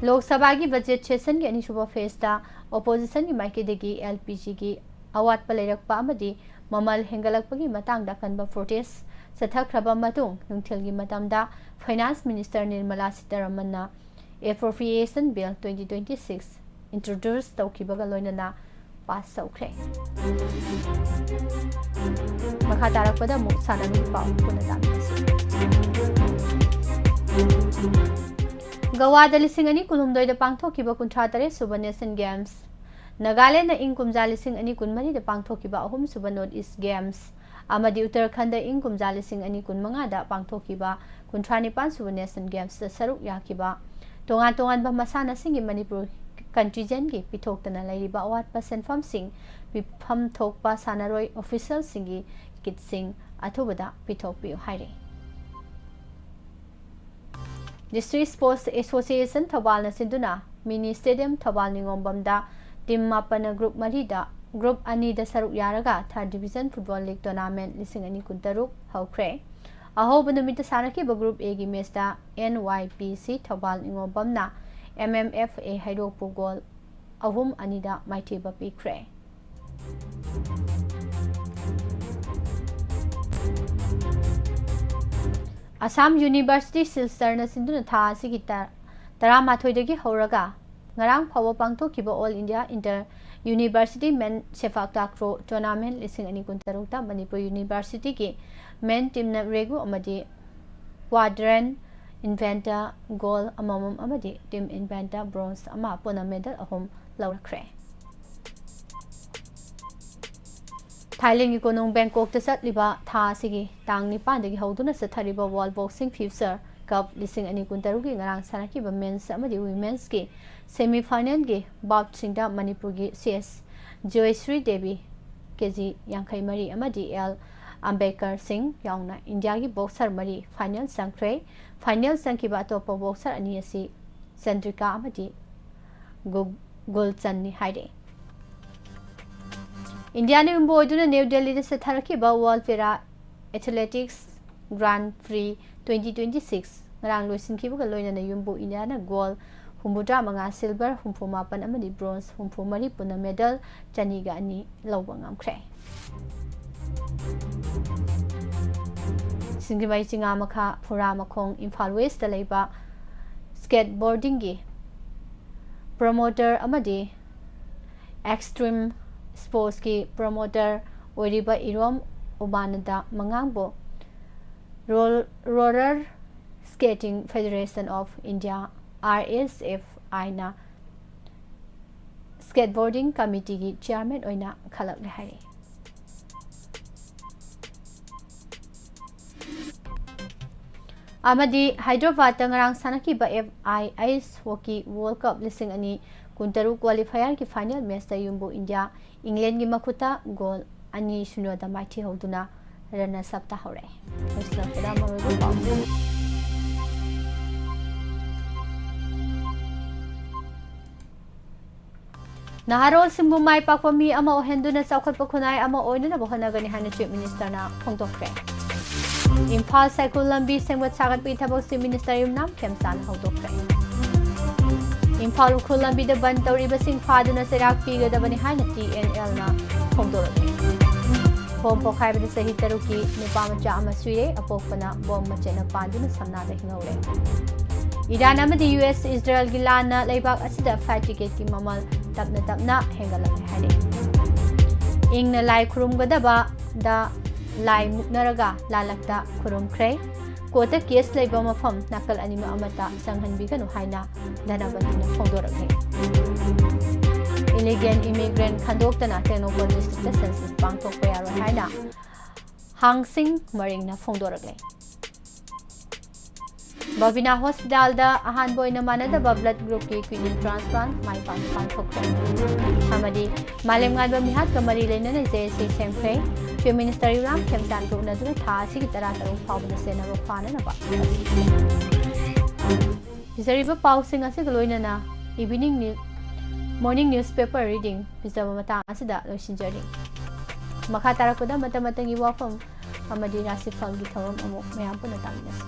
ꯂꯣꯛ ꯁꯚꯥꯒꯤ ꯕꯖꯦꯠ ꯁꯦꯁꯟꯒꯤ ꯑꯅꯤꯁꯨꯕ ꯐꯦꯖꯇ ꯑꯣꯄꯣꯖꯤꯁꯟꯒꯤ ꯃꯥꯏꯀꯩꯗꯒꯤ ꯑꯦꯜ ꯄꯤ ꯖꯤꯒꯤ ꯑꯋꯥꯠꯄ ꯂꯩꯔꯛꯄ ꯑꯃꯗꯤ ꯃꯃꯜ ꯍꯦꯟꯒꯠꯂꯛꯄꯒꯤ ꯃꯇꯥꯡꯗ ꯑꯀꯟꯕ ꯄ꯭ꯔꯣꯇꯦꯁ ꯆꯠꯊꯈ꯭ꯔꯕ ꯃꯇꯨꯡ, ꯅꯨꯡꯊꯤꯜꯒꯤ ꯃꯇꯝꯗ ꯐꯥꯏꯅꯥꯟꯁ ꯃꯤꯅꯤꯁꯇꯔ ꯅꯤꯔꯃꯂꯥ ꯁꯤꯇꯥꯔꯥꯃꯟꯅ appropriation bill twenty twenty six introduce ꯇꯧꯈꯤꯕꯒ ꯂꯣꯏꯅꯅ ꯄꯥꯁ ꯇꯧꯈ꯭ꯔꯦ꯫ ꯃꯈꯥ ꯇꯥꯔꯛꯄꯗ ꯑꯃꯨꯛ ꯁꯥꯟꯅꯕꯒꯤ ꯄꯥꯎ ꯄꯨꯟꯅ ꯇꯥꯃꯤꯟꯅꯁꯤ꯫ ꯒꯋꯥꯗ ꯂꯤꯁꯤꯡ ꯑꯅꯤ ꯀꯨꯟꯍꯨꯝꯗꯣꯏꯗ ꯄꯥꯡꯊꯣꯛꯈꯤꯕ ꯀꯨꯟꯊ꯭ꯔꯥ ꯇꯔꯦꯠ ꯁꯨꯕ ꯅꯦꯁꯟ ꯒꯦꯝꯁ, ꯅꯥꯒꯥꯂꯦꯟꯗ ꯏꯪ ꯀꯨꯝꯖꯥ ꯂꯤꯁꯤꯡ ꯑꯅꯤ ꯀꯨꯟꯃꯔꯤꯗ ꯄꯥꯡꯊꯣꯛꯈꯤꯕ ꯑꯍꯨꯝ ꯁꯨꯕ ꯅꯣꯔꯠ ꯏꯁ ꯒꯦꯝꯁ ꯑꯃꯗꯤ ꯎꯠꯇꯔꯈꯟꯗ ꯏꯪ ꯀꯨꯝꯖꯥ ꯂꯤꯁꯤꯡ ꯑꯅꯤ ꯀꯨꯟꯃꯉꯥꯗ ꯄꯥꯡꯊꯣꯛꯈꯤꯕ ꯀꯨꯟꯊ꯭ꯔꯥ ꯅꯤꯄꯥꯟ ꯁꯨꯕ ꯅꯦꯁꯟ ꯒꯦꯝꯁꯇ ꯁꯔꯨꯛ ꯌꯥꯈꯤꯕ ꯇꯣꯉꯥꯟ ꯇꯣꯉꯥꯟꯕ ꯃꯁꯥꯟꯅꯁꯤꯡꯒꯤ ꯃꯅꯤꯄꯨꯔ ꯀꯟꯇꯤꯟꯖꯦꯟꯒꯤ ꯄꯤꯊꯣꯛꯇꯅ ꯂꯩꯔꯤꯕ ꯑꯋꯥꯠꯄ ꯁꯦꯟꯐꯝꯁꯤꯡ ꯄꯤꯐꯝ ꯊꯣꯛꯄ ꯁꯥꯟꯅꯔꯣꯏ ꯑꯣꯐꯤꯁꯤꯌꯦꯜꯁꯤꯡꯒꯤ ꯀꯤꯠꯁꯤꯡ ꯑꯊꯨꯕꯗ ꯄꯤꯊꯣꯛꯄꯤꯌꯨ ꯍꯥꯏꯔꯤ꯫ ꯗꯤꯁꯇ꯭ꯔꯤꯛ ꯁ꯭ꯄꯣꯔꯠꯁ ꯑꯦꯁꯣꯁꯤꯌꯦꯁꯟ ꯊꯧꯕꯥꯜꯅ ꯁꯤꯟꯗꯨꯅ ꯃꯤꯅꯤ ꯁ꯭ꯇꯦꯗꯤꯌꯝ ꯊꯧꯕꯥꯜ ꯅꯤꯉꯣꯝꯕꯝꯗ ꯇꯤꯝ ꯃꯥꯄꯟꯅ ꯒ꯭ꯔꯨꯞ ꯃꯔꯤꯗ, ꯒ꯭ꯔꯨꯞ ꯑꯅꯤꯗ ꯁꯔꯨꯛ ꯌꯥꯔꯒ ꯊꯥꯔꯠ ꯗꯤꯕꯤꯖꯟ ꯐꯨꯠꯕꯣꯜ ꯂꯤꯒ ꯇꯣꯔꯅꯥꯃꯦꯟꯠ ꯂꯤꯁꯤꯡ ꯑꯅꯤ ꯀꯨꯟꯇꯔꯨꯛ ꯍꯧꯈ꯭ꯔꯦ꯫ ꯑꯍꯧꯕ ꯅꯨꯃꯤꯠꯇ ꯁꯥꯟꯅꯈꯤꯕ ꯒ꯭ꯔꯨꯞ ꯑꯦꯒꯤ ꯃꯦꯆꯇ ꯑꯦꯟ ꯋꯥꯏ ꯄꯤ ꯁꯤ Thoubal ꯅꯤꯉꯣꯝꯕꯝꯅ M M F A ꯍꯩꯔꯣꯛꯄꯨ goal ꯑꯍꯨꯝ ꯑꯅꯤꯗ ꯃꯥꯏꯊꯤꯕ ꯄꯤꯈ꯭ꯔꯦ꯫ ꯑꯁꯥꯝ ꯌꯨꯅꯤꯚꯔꯁꯤꯇꯤ ꯁꯤꯜꯆꯔꯅ ꯁꯤꯟꯗꯨꯅ ꯊꯥ ꯑꯁꯤꯒꯤ ꯇ-, ꯇꯔꯥꯃꯥꯊꯣꯏꯗꯒꯤ ꯍꯧꯔꯒ ꯉꯔꯥꯡ ꯐꯥꯎꯕ ꯄꯥꯡꯊꯣꯛꯈꯤꯕ ꯑꯣꯜ ꯏꯟꯗꯤꯌꯥ ꯏꯟꯇꯔ ꯌꯨꯅꯤꯚꯔꯁꯤꯇꯤ ꯃꯦꯟ ꯁꯦꯄꯥꯛ ꯇꯥꯀ꯭ꯔꯣ ꯇꯣꯔꯅꯥꯃꯦꯟꯠ ꯂꯤꯁꯤꯡ ꯑꯅꯤ ꯀꯨꯟꯇꯔꯨꯛꯇ ꯃꯅꯤꯄꯨꯔ ꯌꯨꯅꯤꯚꯔꯁꯤꯇꯤꯒꯤ ꯃꯦꯟ ꯇꯤꯝꯅ ꯔꯦꯒꯨ ꯑꯃꯗꯤ ꯀ꯭ꯋꯥꯗ꯭ꯔꯦꯟ ꯏꯟꯚꯦꯟꯇ ꯒꯣꯜ ꯑꯃꯃꯝ ꯑꯃꯗꯤ ꯇꯤꯝ ꯏꯟꯚꯦꯟꯇ ꯕ꯭ꯔꯣꯟꯖ ꯑꯃ, ꯄꯨꯟꯅ ꯃꯦꯗꯜ ꯑꯍꯨꯝ ꯂꯧꯔꯛꯈ꯭ꯔꯦ꯫ ꯊꯥꯏꯂꯦꯟꯒꯤ ꯀꯣꯅꯨꯡ ꯕꯦꯡꯀꯣꯛꯇ ꯆꯠꯂꯤꯕ ꯊꯥ ꯑꯁꯤꯒꯤ ꯇꯥꯡ ꯅꯤꯄꯥꯟꯗꯒꯤ ꯍꯧꯗꯨꯅ ꯆꯠꯊꯔꯤꯕ ꯋꯥꯔꯜ ꯕꯣꯛꯁꯤꯡ ꯐ꯭ꯌꯨꯆꯔ ꯀꯞ ꯂꯤꯁꯤꯡ ꯑꯅꯤ ꯀꯨꯟꯇꯔꯨꯛꯀꯤ ꯉꯔꯥꯡ ꯁꯥꯟꯅꯈꯤꯕ ꯃꯦꯟꯁ ꯑꯃꯗꯤ ꯋꯤꯃꯦꯟꯁꯀꯤ ꯁꯦꯃꯤ ꯐꯥꯏꯅꯦꯜꯒꯤ ꯕꯥꯎꯠꯁꯤꯡꯗ ꯃꯅꯤꯄꯨꯔꯒꯤ ꯁꯤ ꯑꯦꯁ ꯖꯣꯏꯁ꯭ꯔꯤ ꯗꯦꯕꯤ, ꯀꯦ ꯖꯤ ꯌꯥꯡꯈꯩ ꯃꯔꯤ, ꯑꯃꯗꯤ ꯑꯦꯜ ꯑꯝꯕꯦꯗꯀꯔ ꯁꯤꯡ ꯌꯥꯎꯅ ꯏꯟꯗꯤꯌꯥꯒꯤ ꯕꯣꯛꯁꯔ ꯃꯔꯤ ꯐꯥꯏꯅꯦꯜ ꯆꯪꯈ꯭ꯔꯦ꯫ ꯐꯥꯏꯅꯦꯜ ꯆꯪꯈꯤꯕ ꯑꯇꯣꯞꯄ ꯕꯣꯛꯁꯔ ꯑꯅꯤ ꯑꯁꯤ ꯆꯟꯗ꯭ꯔꯤꯀꯥ ꯑꯃꯗꯤ ꯒꯨ-, ꯒꯣꯜ ꯆꯟꯅꯤ ꯍꯥꯏꯔꯦ꯫ ꯏꯟꯗꯤꯌꯥꯅ ꯌꯨꯝꯕꯨ ꯑꯣꯏꯗꯨꯅ ꯅ꯭ꯌꯨ ꯗꯦꯜꯂꯤꯗ ꯆꯠꯊꯔꯛꯈꯤꯕ World Para Athletics Grand Prix twenty twenty-six ꯉꯔꯥꯡ ꯂꯣꯏꯁꯤꯟꯈꯤꯕꯒ ꯂꯣꯏꯅꯅ ꯌꯨꯝꯕꯨ ꯏꯟꯗꯤꯌꯥꯅ ꯒꯣꯜ ꯍꯨꯝꯐꯨꯇꯔꯥ ꯃꯉꯥ, ꯁꯤꯜꯚꯔ ꯍꯨꯝꯐꯨ ꯃꯥꯄꯟ ꯑꯃꯗꯤ ꯕ꯭ꯔꯣꯟꯖ ꯍꯨꯝꯐꯨ ꯃꯔꯤ ꯄꯨꯟꯅ ꯃꯦꯗꯜ ꯆꯅꯤꯒ ꯑꯅꯤ ꯂꯧꯕ ꯉꯝꯈ꯭ꯔꯦ꯫ ꯁꯤꯡꯖꯃꯩ ꯆꯤꯉꯥꯃꯈꯥ ꯐꯨꯔꯥꯃꯈꯣꯡ ꯏꯝꯐꯥꯜ ꯋꯦꯁꯇ ꯂꯩꯕ ꯁ꯭ꯀꯦꯠꯕꯣꯔꯗꯤꯡꯒꯤ ꯄ꯭ꯔꯣꯃꯣꯇꯔ ꯑꯃꯗꯤ ꯑꯦꯛꯁꯇ꯭ꯔꯤꯝ ꯁ꯭ꯄꯣꯔꯠꯁꯀꯤ ꯄ꯭ꯔꯣꯃꯣꯇꯔ ꯑꯣꯏꯔꯤꯕ ꯏꯔꯣꯝ ꯎꯃꯥꯅꯟꯗ ꯃꯉꯥꯡꯕꯨ role-, Roller Skating Federation of India, R S F I ꯅ ꯁ꯭ꯀꯦꯠꯕꯣꯔꯗꯤꯡ ꯀꯃꯤꯇꯤꯒꯤ ꯆꯤꯌꯥꯔꯃꯦꯟ ꯑꯣꯏꯅ ꯈꯜꯂꯛꯂꯦ ꯍꯥꯏꯔꯤ꯫ ꯑꯃꯗꯤ ꯍꯥꯏꯗ꯭ꯔꯕꯥꯗꯇ ꯉꯔꯥꯡ ꯁꯥꯟꯅꯈꯤꯕ F I Ice Hockey World Cup ꯂꯤꯁꯤꯡ ꯑꯅꯤ ꯀꯨꯟꯇꯔꯨꯛ ꯀ꯭ꯋꯥꯂꯤꯐꯥꯌꯔꯒꯤ ꯐꯥꯏꯅꯦꯜ ꯃꯦꯆꯇ ꯌꯨꯝꯕꯨ ꯏꯟꯗꯤꯌꯥ ꯏꯪꯂꯦꯟꯒꯤ ꯃꯈꯨꯠꯇ ꯒꯣꯜ ꯑꯅꯤ ꯁꯤꯅꯣꯗ ꯃꯥꯏꯊꯤꯍꯧꯗꯨꯅ ꯔꯟꯅꯔꯁ ꯑꯞ ꯇꯥꯍꯧꯔꯦ꯫ ꯂꯣꯏꯁꯤꯜꯂꯛꯄꯗ ꯃꯔꯨꯑꯣꯏꯕ ꯄꯥꯎ꯫ ꯅꯍꯥꯔꯣꯜꯁꯤꯡꯕꯨ ꯃꯥꯏ ꯄꯥꯛꯄ ꯃꯤ ꯑꯃ ꯑꯣꯏꯍꯟꯗꯨꯅ ꯆꯥꯎꯈꯠꯄ ꯈꯨꯟꯅꯥꯏ ꯑꯃ ꯑꯣꯏꯅꯅꯕ ꯍꯣꯠꯅꯒꯅꯤ ꯍꯥꯏꯅ ꯆꯤꯐ ꯃꯤꯅꯤꯁꯇꯔꯅ ꯐꯣꯡꯗꯣꯛꯈ꯭ꯔꯦ꯫ ꯏꯝꯐꯥꯜ ꯁꯥꯏꯈꯨꯜ ꯂꯝꯕꯤ ꯁꯦꯝꯒꯠ ꯁꯥꯒꯠꯄꯒꯤ ꯊꯕꯛꯁꯤ ꯃꯤꯅꯤꯁꯇꯔ ꯌꯨꯝꯅꯥꯝ ꯈꯦꯝꯆꯥꯅ ꯍꯧꯗꯣꯛꯈ꯭ꯔꯦ꯫ ꯏꯝꯐꯥꯜ ꯎꯈ꯭ꯔꯨꯜ ꯂꯝꯕꯤꯗ ꯕꯟ ꯇꯧꯔꯤꯕꯁꯤꯡ ꯐꯥꯗꯨꯅ ꯆꯩꯔꯥꯛ ꯄꯤꯒꯗꯕꯅꯤ ꯍꯥꯏꯅ T N L ꯅ ꯐꯣꯡꯗꯣꯔꯛꯂꯤ꯫ ꯕꯣꯝ ꯄꯣꯈꯥꯏꯕꯗ ꯆꯍꯤ ꯇꯔꯨꯛꯀꯤ ꯅꯨꯄꯥ ꯃꯆꯥ ꯑꯃ ꯁꯤꯔꯦ, ꯑꯄꯣꯛꯄꯅ ꯕꯣꯝ ꯃꯆꯦꯠꯅ ꯄꯥꯟꯗꯨꯅ ꯁꯝꯅꯥꯗ ꯍꯤꯡꯍꯧꯔꯦ꯫ ꯏꯔꯥꯟ ꯑꯃꯗꯤ U S ꯏꯖꯔꯦꯜꯒꯤ ꯂꯥꯟꯅ ꯂꯩꯕꯥꯛ ꯑꯁꯤꯗ flight ticketꯀꯤ ꯃꯃꯜ ꯇꯞꯅ ꯇꯞꯅ ꯍꯦꯟꯒꯠꯂꯛꯂꯦ ꯍꯥꯏꯔꯤ꯫ ꯏꯪꯅ ꯂꯥꯏ ꯈꯨꯔꯨꯝꯒꯗꯕꯗ ꯂꯥꯏ ꯃꯨꯛꯅꯔꯒ ꯂꯥꯜꯂꯛꯇ ꯈꯨꯔꯨꯝꯈ꯭ꯔꯦ꯫ ꯀꯣꯔꯠꯇ ꯀꯦꯁ ꯂꯩꯕ ꯃꯐꯝ ꯅꯥꯀꯜ ꯑꯅꯤꯃꯛ ꯑꯃꯠꯇ ꯆꯪꯍꯟꯕꯤꯒꯅꯨ ꯍꯥꯏꯅ ꯙꯅꯄꯇꯤꯅ ꯐꯣꯡꯗꯣꯔꯛꯂꯤ꯫ Illegal immigrant ꯈꯟꯗꯣꯛꯇꯅ ꯇꯦꯡꯅꯧꯄꯜ districtꯇ census ꯄꯥꯡꯊꯣꯛꯄ ꯌꯥꯔꯣꯏ ꯍꯥꯏꯅ ꯍꯥꯡꯁꯤꯡ ꯃꯔꯤꯡꯅ ꯐꯣꯡꯗꯣꯔꯛꯂꯦ꯫ ꯕꯕꯤꯅꯥ ꯍꯣꯁꯄꯤꯇꯥꯜꯗ ꯑꯍꯥꯟꯕ ꯑꯣꯏꯅ ꯃꯥꯟꯅꯗꯕ blood groupꯀꯤ kidney transplant ꯃꯥꯏ ꯄꯥꯛꯅ ꯄꯥꯡꯊꯣꯛꯈ꯭ꯔꯦ꯫ ꯑꯃꯗꯤ ꯃꯥꯂꯦꯝ ꯉꯥꯟꯕ ꯃꯤꯍꯥꯠꯀ ꯃꯔꯤ ꯂꯩꯅꯅ J S C ꯁꯦꯝꯈ꯭ꯔꯦ꯫ Chief Minister ꯌꯨꯝꯅꯥꯝ ꯈꯦꯝꯆꯥꯟꯒ ꯎꯅꯗꯨꯅ ꯊꯥ ꯑꯁꯤꯒꯤ ꯇꯔꯥꯇꯔꯨꯛ ꯐꯥꯎꯕꯗ ꯆꯦꯟꯅꯕ ꯐꯥꯅꯅꯕ ꯄꯤꯖꯔꯤꯕ ꯄꯥꯎꯁꯤꯡ ꯑꯁꯤꯒ ꯂꯣꯏꯅꯅ evening news Morning newspaper reading ꯄꯤꯖꯕ ꯃꯇꯥꯡ ꯑꯁꯤꯗ ꯂꯣꯏꯁꯤꯟꯖꯔꯤ꯫ ꯃꯈꯥ ꯇꯥꯔꯛꯄꯗ ꯃꯇꯝ ꯃꯇꯝꯒꯤ ꯋꯥꯐꯝ ꯑꯃꯗꯤ ꯔꯥꯁꯤꯐꯜꯒꯤ ꯊꯧꯔꯝ ꯑꯃꯨꯛ ꯃꯌꯥꯝ ꯄꯨꯟꯅ ꯇꯥꯃꯤꯟꯅꯁꯤ꯫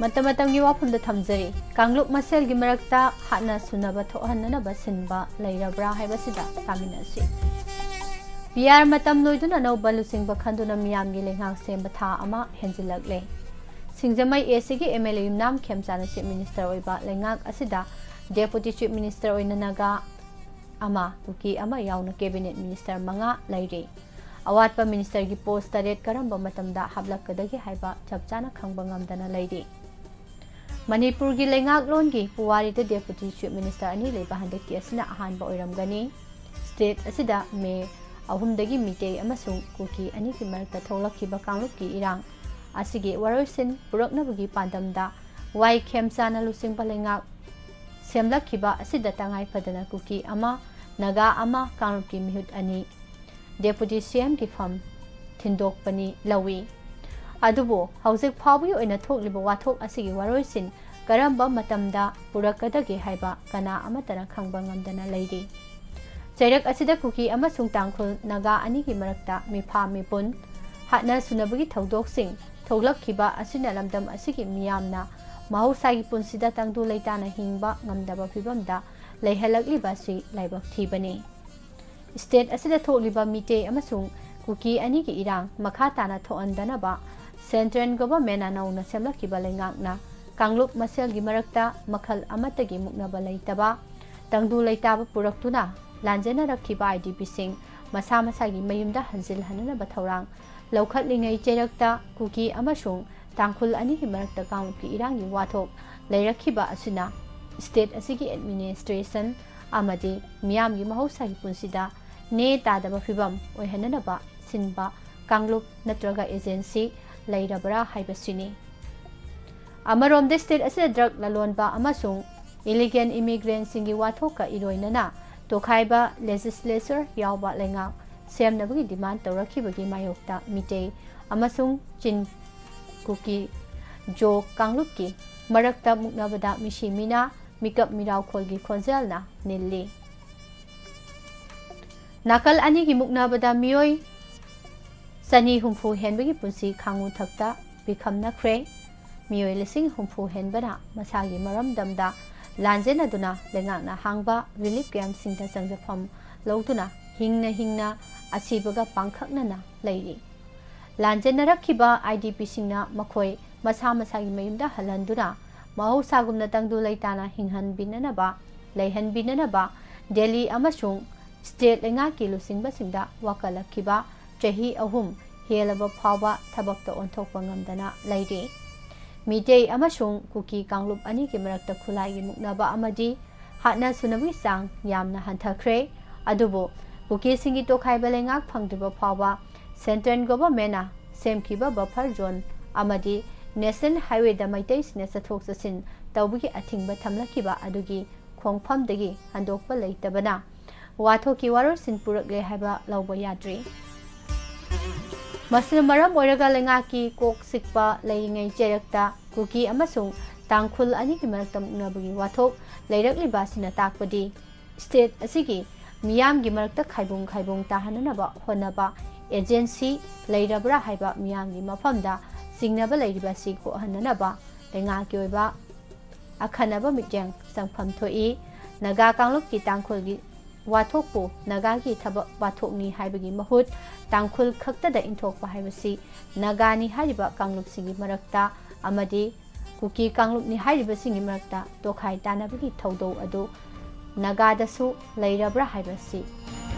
ꯃꯇꯝ ꯃꯇꯝꯒꯤ ꯋꯥꯐꯝꯗ ꯊꯝꯖꯔꯤ꯫ ꯀꯥꯡꯂꯨꯞ ꯃꯁꯦꯜꯒꯤ ꯃꯔꯛꯇ ꯍꯥꯠꯅ ꯁꯨꯅꯕ ꯊꯣꯛꯍꯟꯅꯅꯕ ꯁꯤꯟꯕ ꯂꯩꯔꯕ꯭ꯔꯥ ꯍꯥꯏꯕꯁꯤꯗ ꯇꯥꯃꯤꯟꯅꯁꯤ꯫ ꯄꯤ ꯑꯥꯔ ꯃꯇꯝ ꯂꯣꯏꯗꯨꯅ ꯑꯅꯧꯕ ꯂꯨꯆꯤꯡꯕ ꯈꯟꯗꯨꯅ ꯃꯤꯌꯥꯝꯒꯤ ꯂꯩꯉꯥꯛ ꯁꯦꯝꯕ ꯊꯥ ꯑꯃ ꯍꯦꯟꯖꯤꯜꯂꯛꯂꯦ꯫ ꯁꯤꯡꯖꯃꯩ ꯑꯦ ꯁꯤꯒꯤ ꯑꯦꯝ ꯑꯦꯜ ꯑꯦ ꯌꯨꯝꯅꯥꯝ ꯈꯦꯝꯆꯥꯟꯅ ꯆꯤꯐ ꯃꯤꯅꯤꯁꯇꯔ ꯑꯣꯏꯕ ꯂꯩꯉꯥꯛ ꯑꯁꯤꯗ ꯗꯦꯄꯨꯇꯤ ꯆꯤꯐ ꯃꯤꯅꯤꯁꯇꯔ ꯑꯣꯏꯅ ꯅꯥꯒꯥ ꯑꯃ, ꯀꯨꯀꯤ ꯑꯃ ꯌꯥꯎꯅ ꯀꯦꯕꯤꯅꯦꯠ ꯃꯤꯅꯤꯁꯇꯔ ꯃꯉꯥ ꯂꯩꯔꯤ꯫ ꯑꯋꯥꯠꯄ ꯃꯤꯅꯤꯁꯇꯔꯒꯤ ꯄꯣꯁ ꯇꯔꯦꯠ ꯀꯔꯝꯕ ꯃꯇꯝꯗ ꯍꯥꯞꯂꯛꯀꯗꯒꯦ ꯍꯥꯏꯕ ꯆꯞ ꯆꯥꯅ ꯈꯪꯕ ꯉꯝꯗꯅ ꯂꯩꯔꯤ꯫ ꯃꯅꯤꯄꯨꯔꯒꯤ ꯂꯩꯉꯥꯛꯂꯣꯟꯒꯤ ꯄꯨꯋꯥꯔꯤꯗ ꯗꯦꯄꯨꯇꯤ ꯆꯤꯐ ꯃꯤꯅꯤꯁꯇꯔ ꯑꯅꯤ ꯂꯩꯕ ꯍꯟꯗꯛꯀꯤ ꯑꯁꯤꯅ ꯑꯍꯥꯟꯕ ꯑꯣꯏꯔꯝꯒꯅꯤ꯫ ꯁ꯭ꯇꯦꯠ ꯑꯁꯤꯗ ꯃꯦ ꯑꯍꯨꯝꯗꯒꯤ ꯃꯤꯇꯩ ꯑꯃꯁꯨꯡ ꯀꯨꯀꯤ ꯑꯅꯤꯒꯤ ꯃꯔꯛꯇ ꯊꯣꯛꯂꯛꯈꯤꯕ ꯀꯥꯡꯂꯨꯞꯀꯤ ꯏꯔꯥꯡ ꯑꯁꯤꯒꯤ ꯋꯥꯔꯣꯏꯁꯤꯟ ꯄꯨꯔꯛꯅꯕꯒꯤ ꯄꯥꯟꯗꯝꯗ ꯋꯥꯏ ꯈꯦꯝꯆꯥꯅ ꯂꯨꯆꯤꯡꯕ ꯂꯩꯉꯥꯛ ꯁꯦꯝꯂꯛꯈꯤꯕ ꯑꯁꯤꯗ ꯇꯉꯥꯏ ꯐꯗꯅ ꯀꯨꯀꯤ ꯑꯃ, ꯅꯥꯒꯥ ꯑꯃ, ꯀꯥꯡꯂꯨꯞꯀꯤ ꯃꯤꯍꯨꯠ ꯑꯅꯤ, ꯗꯦꯄꯨꯇꯤ ꯁꯤ ꯑꯦꯝꯒꯤ ꯐꯝ ꯊꯤꯟꯗꯣꯛꯄꯅꯤ ꯂꯧꯏ꯫ ꯑꯗꯨꯕꯨ ꯍꯧꯖꯤꯛ ꯐꯥꯎꯕꯒꯤ ꯑꯣꯏꯅ ꯊꯣꯛꯂꯤꯕ ꯋꯥꯊꯣꯛ ꯑꯁꯤꯒꯤ ꯋꯥꯔꯣꯏꯁꯤꯟ ꯀꯔꯝꯕ ꯃꯇꯝꯗ ꯄꯨꯔꯛꯀꯗꯒꯦ ꯍꯥꯏꯕ ꯀꯅꯥ ꯑꯃꯠꯇꯅ ꯈꯪꯕ ꯉꯝꯗꯅ ꯂꯩꯔꯤ꯫ ꯆꯩꯔꯛ ꯑꯁꯤꯗ ꯀꯨꯀꯤ ꯑꯃꯁꯨꯡ ꯇꯥꯡꯈꯨꯜ ꯅꯥꯒꯥ ꯑꯅꯤꯒꯤ ꯃꯔꯛꯇ ꯃꯤꯐꯥ ꯃꯤꯄꯨꯟ, ꯍꯥꯠꯅ ꯁꯨꯅꯕꯒꯤ ꯊꯧꯗꯣꯛꯁꯤꯡ ꯊꯣꯛꯂꯛꯈꯤꯕ ꯑꯁꯤꯅ ꯂꯝꯗꯝ ꯑꯁꯤꯒꯤ ꯃꯤꯌꯥꯝꯅ ꯃꯍꯧꯁꯥꯒꯤ ꯄꯨꯟꯁꯤꯗ ꯇꯪꯗꯨ ꯂꯩꯇꯥꯅ ꯍꯤꯡꯕ ꯉꯝꯗꯕ ꯐꯤꯕꯝꯗ ꯂꯩꯍꯜꯂꯛꯂꯤꯕ ꯑꯁꯤ ꯂꯥꯏꯕꯛ ꯊꯤꯕꯅꯤ꯫ ꯁ꯭ꯇꯦꯠ ꯑꯁꯤꯗ ꯊꯣꯛꯂꯤꯕ ꯃꯤꯇꯩ ꯑꯃꯁꯨꯡ ꯀꯨꯀꯤ ꯑꯅꯤꯒꯤ ꯏꯔꯥꯡ ꯃꯈꯥ ꯇꯥꯅ ꯊꯣꯛꯍꯟꯗꯅꯕ ꯁꯦꯟꯇ꯭ꯔꯦꯜ ꯒꯣꯚꯔꯟꯃꯦꯟꯠꯅ ꯅꯧꯅ ꯁꯦꯝꯂꯛꯈꯤꯕ ꯂꯩꯉꯥꯛꯅ ꯀꯥꯡꯂꯨꯞ ꯃꯁꯦꯜꯒꯤ ꯃꯔꯛꯇ ꯃꯈꯜ ꯑꯃꯠꯇꯒꯤ ꯃꯨꯛꯅꯕ ꯂꯩꯇꯕ, ꯇꯪꯗꯨ ꯂꯩꯇꯥꯕ ꯄꯨꯔꯛꯇꯨꯅ ꯂꯥꯟꯖꯦꯟꯅꯔꯛꯈꯤꯕ ꯑꯥꯏ ꯗꯤ ꯄꯤꯁꯤꯡ ꯃꯁꯥ ꯃꯁꯥꯒꯤ ꯃꯌꯨꯝꯗ ꯍꯟꯖꯤꯜꯍꯟꯅꯅꯕ ꯊꯧꯔꯥꯡ ꯂꯧꯈꯠꯂꯤꯉꯩ ꯆꯩꯔꯛꯇ ꯀꯨꯀꯤ ꯑꯃꯁꯨꯡ ꯇꯥꯡꯈꯨꯜ ꯑꯅꯤꯒꯤ ꯃꯔꯛꯇ ꯀꯥꯡꯂꯨꯞꯀꯤ ꯏꯔꯥꯡꯒꯤ ꯋꯥꯊꯣꯛ ꯂꯩꯔꯛꯈꯤꯕ ꯑꯁꯤꯅ ꯁ꯭ꯇꯦꯠ ꯑꯁꯤꯒꯤ ꯑꯦꯗꯃꯤꯅꯤꯁꯇ꯭ꯔꯦꯁꯟ ꯑꯃꯗꯤ ꯃꯤꯌꯥꯝꯒꯤ ꯃꯍꯧꯁꯥꯒꯤ ꯄꯨꯟꯁꯤꯗ ꯅꯦ ꯇꯥꯗꯕ ꯐꯤꯕꯝ ꯑꯣꯏꯍꯟꯅꯅꯕ ꯁꯤꯟꯕ ꯀꯥꯡꯂꯨꯞ ꯅꯠꯇ꯭ꯔꯒ ꯑꯦꯖꯦꯟꯁꯤ ꯂꯩꯔꯕ꯭ꯔꯥ ꯍꯥꯏꯕꯁꯤꯅꯤ꯫ ꯑꯃꯔꯣꯝꯗ ꯁ꯭ꯇꯦꯠ ꯑꯁꯤꯗ ꯗ꯭ꯔꯒ ꯂꯂꯣꯟꯕ ꯑꯃꯁꯨꯡ ꯏꯂꯤꯒꯦꯜ ꯏꯃꯤꯒ꯭ꯔꯦꯟꯁꯤꯡꯒꯤ ꯋꯥꯊꯣꯛꯀ ꯏꯔꯣꯏꯅꯅ ꯇꯣꯈꯥꯏꯕ ꯂꯦꯖꯤꯁꯂꯦꯆꯔ ꯌꯥꯎꯕ ꯂꯩꯉꯥꯛ ꯁꯦꯝꯅꯕꯒꯤ ꯗꯤꯃꯥꯟ ꯇꯧꯔꯛꯈꯤꯕꯒꯤ ꯃꯥꯌꯣꯛꯇ ꯃꯤꯇꯩ ꯑꯃꯁꯨꯡ ꯆꯤꯟ ꯀꯨꯀꯤ ꯖꯣ ꯀꯥꯡꯂꯨꯞꯀꯤ ꯃꯔꯛꯇ ꯃꯨꯛꯅꯕꯗ ꯃꯤꯁꯤ ꯃꯤꯅꯥ ꯃꯤꯀꯞ ꯃꯤꯔꯥꯎꯈꯣꯜꯒꯤ ꯈꯣꯟꯖꯦꯜꯅ ꯅꯤꯜꯂꯤ꯫ ꯅꯥꯀꯜ ꯑꯅꯤꯒꯤ ꯃꯨꯛꯅꯕꯗ ꯃꯤꯑꯣꯏ ꯆꯅꯤ ꯍꯨꯝꯐꯨ ꯍꯦꯟꯕꯒꯤ ꯄꯨꯟꯁꯤ ꯈꯥꯡꯉꯨ ꯊꯛꯇ ꯄꯤꯈꯝꯅꯈ꯭ꯔꯦ꯫ ꯃꯤꯑꯣꯏ ꯂꯤꯁꯤꯡ ꯍꯨꯝꯐꯨ ꯍꯦꯟꯕꯅ ꯃꯁꯥꯒꯤ ꯃꯔꯝꯗꯝꯗ ꯂꯥꯟꯖꯦꯟꯅꯗꯨꯅ ꯂꯩꯉꯥꯛꯅ ꯍꯥꯡꯕ relief camp ꯁꯤꯡꯗ ꯆꯪꯖꯐꯝ ꯂꯧꯗꯨꯅ ꯍꯤꯡꯅ ꯍꯤꯡꯅ ꯑꯁꯤꯕꯒ ꯄꯥꯡꯈꯛꯅꯅ ꯂꯩꯔꯤ꯫ ꯂꯥꯟꯖꯦꯟꯅꯔꯛꯈꯤꯕ IDP ꯁꯤꯡꯅ ꯃꯈꯣꯏ ꯃꯁꯥ ꯃꯁꯥꯒꯤ ꯃꯌꯨꯝꯗ ꯍꯜꯍꯟꯗꯨꯅ ꯃꯍꯧꯁꯥꯒꯨꯝꯅ ꯇꯪꯗꯨ ꯂꯩꯇꯥꯅ ꯍꯤꯡꯍꯟꯕꯤꯅꯅꯕ, ꯂꯩꯍꯟꯕꯤꯅꯅꯕ ꯗꯦꯜꯂꯤ ꯑꯃꯁꯨꯡ state ꯂꯩꯉꯥꯛꯀꯤ ꯂꯨꯆꯤꯡꯕꯁꯤꯡꯗ ꯋꯥꯀꯠꯂꯛꯈꯤꯕ ꯆꯍꯤ ꯑꯍꯨꯝ ꯍꯦꯜꯂꯕ ꯐꯥꯎꯕ ꯊꯕꯛꯇ ꯑꯣꯟꯊꯣꯛꯄ ꯉꯝꯗꯅ ꯂꯩꯔꯤ꯫ ꯃꯤꯇꯩ ꯑꯃꯁꯨꯡ ꯀꯨꯀꯤ ꯀꯥꯡꯂꯨꯞ ꯑꯅꯤꯒꯤ ꯃꯔꯛꯇ ꯈꯨꯠꯂꯥꯏꯒꯤ ꯃꯨꯛꯅꯕ ꯑꯃꯗꯤ ꯍꯥꯠꯅ ꯁꯨꯅꯕꯒꯤ ꯆꯥꯡ ꯌꯥꯝꯅ ꯍꯟꯊꯈ꯭ꯔꯦ꯫ ꯑꯗꯨꯕꯨ ꯀꯨꯀꯤꯁꯤꯡꯒꯤ ꯇꯣꯈꯥꯏꯕ ꯂꯩꯉꯥꯛ ꯐꯪꯗ꯭ꯔꯤꯕ ꯐꯥꯎꯕ central government ꯅ ꯁꯦꯝꯈꯤꯕ buffer zone ꯑꯃꯗꯤ national highway ꯗ ꯃꯩꯇꯩꯁꯤꯡꯅ ꯆꯠꯊꯣꯛ ꯆꯠꯁꯤꯟ ꯇꯧꯕꯒꯤ ꯑꯊꯤꯡꯕ ꯊꯝꯂꯛꯈꯤꯕ ꯑꯗꯨꯒꯤ ꯈꯣꯡꯐꯝꯗꯒꯤ ꯍꯟꯗꯣꯛꯄ ꯂꯩꯇꯕꯅ ꯋꯥꯊꯣꯛꯀꯤ ꯋꯥꯔꯣꯜꯁꯤꯡ ꯄꯨꯔꯛꯂꯦ ꯍꯥꯏꯕ ꯂꯧꯕ ꯌꯥꯗ꯭ꯔꯤ꯫ ꯃꯁꯤꯅ ꯃꯔꯝ ꯑꯣꯏꯔꯒ ꯂꯩꯉꯥꯛꯀꯤ ꯀꯣꯛ ꯆꯤꯛꯄ ꯂꯩꯔꯤꯉꯩ ꯆꯩꯔꯛꯇ ꯀꯨꯀꯤ ꯑꯃꯁꯨꯡ ꯇꯥꯡꯈꯨꯜ ꯑꯅꯤꯒꯤ ꯃꯔꯛꯇ ꯃꯨꯛꯅꯕꯒꯤ ꯋꯥꯊꯣꯛ ꯂꯩꯔꯛꯂꯤꯕ ꯑꯁꯤꯅ ꯇꯥꯛꯄꯗꯤ state ꯑꯁꯤꯒꯤ ꯃꯤꯌꯥꯝꯒꯤ ꯃꯔꯛꯇ ꯈꯥꯏꯕꯨꯡ ꯈꯥꯏꯕꯨꯡ ꯇꯥꯍꯟꯅꯅꯕ ꯍꯣꯠꯅꯕ agency ꯂꯩꯔꯕ꯭ꯔꯥ ꯍꯥꯏꯕ ꯃꯤꯌꯥꯝꯒꯤ ꯃꯐꯝꯗ ꯆꯤꯡꯅꯕ ꯂꯩꯔꯤꯕ ꯑꯁꯤ ꯀꯣꯛꯍꯟꯅꯅꯕ ꯂꯩꯉꯥꯛꯀꯤ ꯑꯣꯏꯕ ꯑꯈꯟꯅꯕ ꯃꯤꯠꯌꯦꯡ ꯆꯪꯐꯝ ꯊꯣꯛꯏ꯫ ꯅꯥꯒꯥ ꯀꯥꯡꯂꯨꯞꯀꯤ ꯇꯥꯡꯈꯨꯜꯒꯤ ꯋꯥꯊꯣꯛꯄꯨ ꯅꯥꯒꯥꯒꯤ ꯊꯕꯛ ꯋꯥꯊꯣꯛꯅꯤ ꯍꯥꯏꯕꯒꯤ ꯃꯍꯨꯠ ꯇꯥꯡꯈꯨꯜ ꯈꯛꯇꯗ ꯏꯟꯊꯣꯛꯄ ꯍꯥꯏꯕꯁꯤ ꯅꯥꯒꯥꯅꯤ ꯍꯥꯏꯔꯤꯕ ꯀꯥꯡꯂꯨꯞꯁꯤꯡꯒꯤ ꯃꯔꯛꯇ ꯑꯃꯗꯤ ꯀꯨꯀꯤ ꯀꯥꯡꯂꯨꯞꯅꯤ ꯍꯥꯏꯔꯤꯕꯁꯤꯡꯒꯤ ꯃꯔꯛꯇ ꯇꯣꯈꯥꯏ ꯇꯥꯅꯕꯒꯤ ꯊꯧꯗꯧ ꯑꯗꯨ ꯅꯥꯒꯥꯗꯁꯨ ꯂꯩꯔꯕ꯭ꯔꯥ ꯍꯥꯏꯕꯁꯤ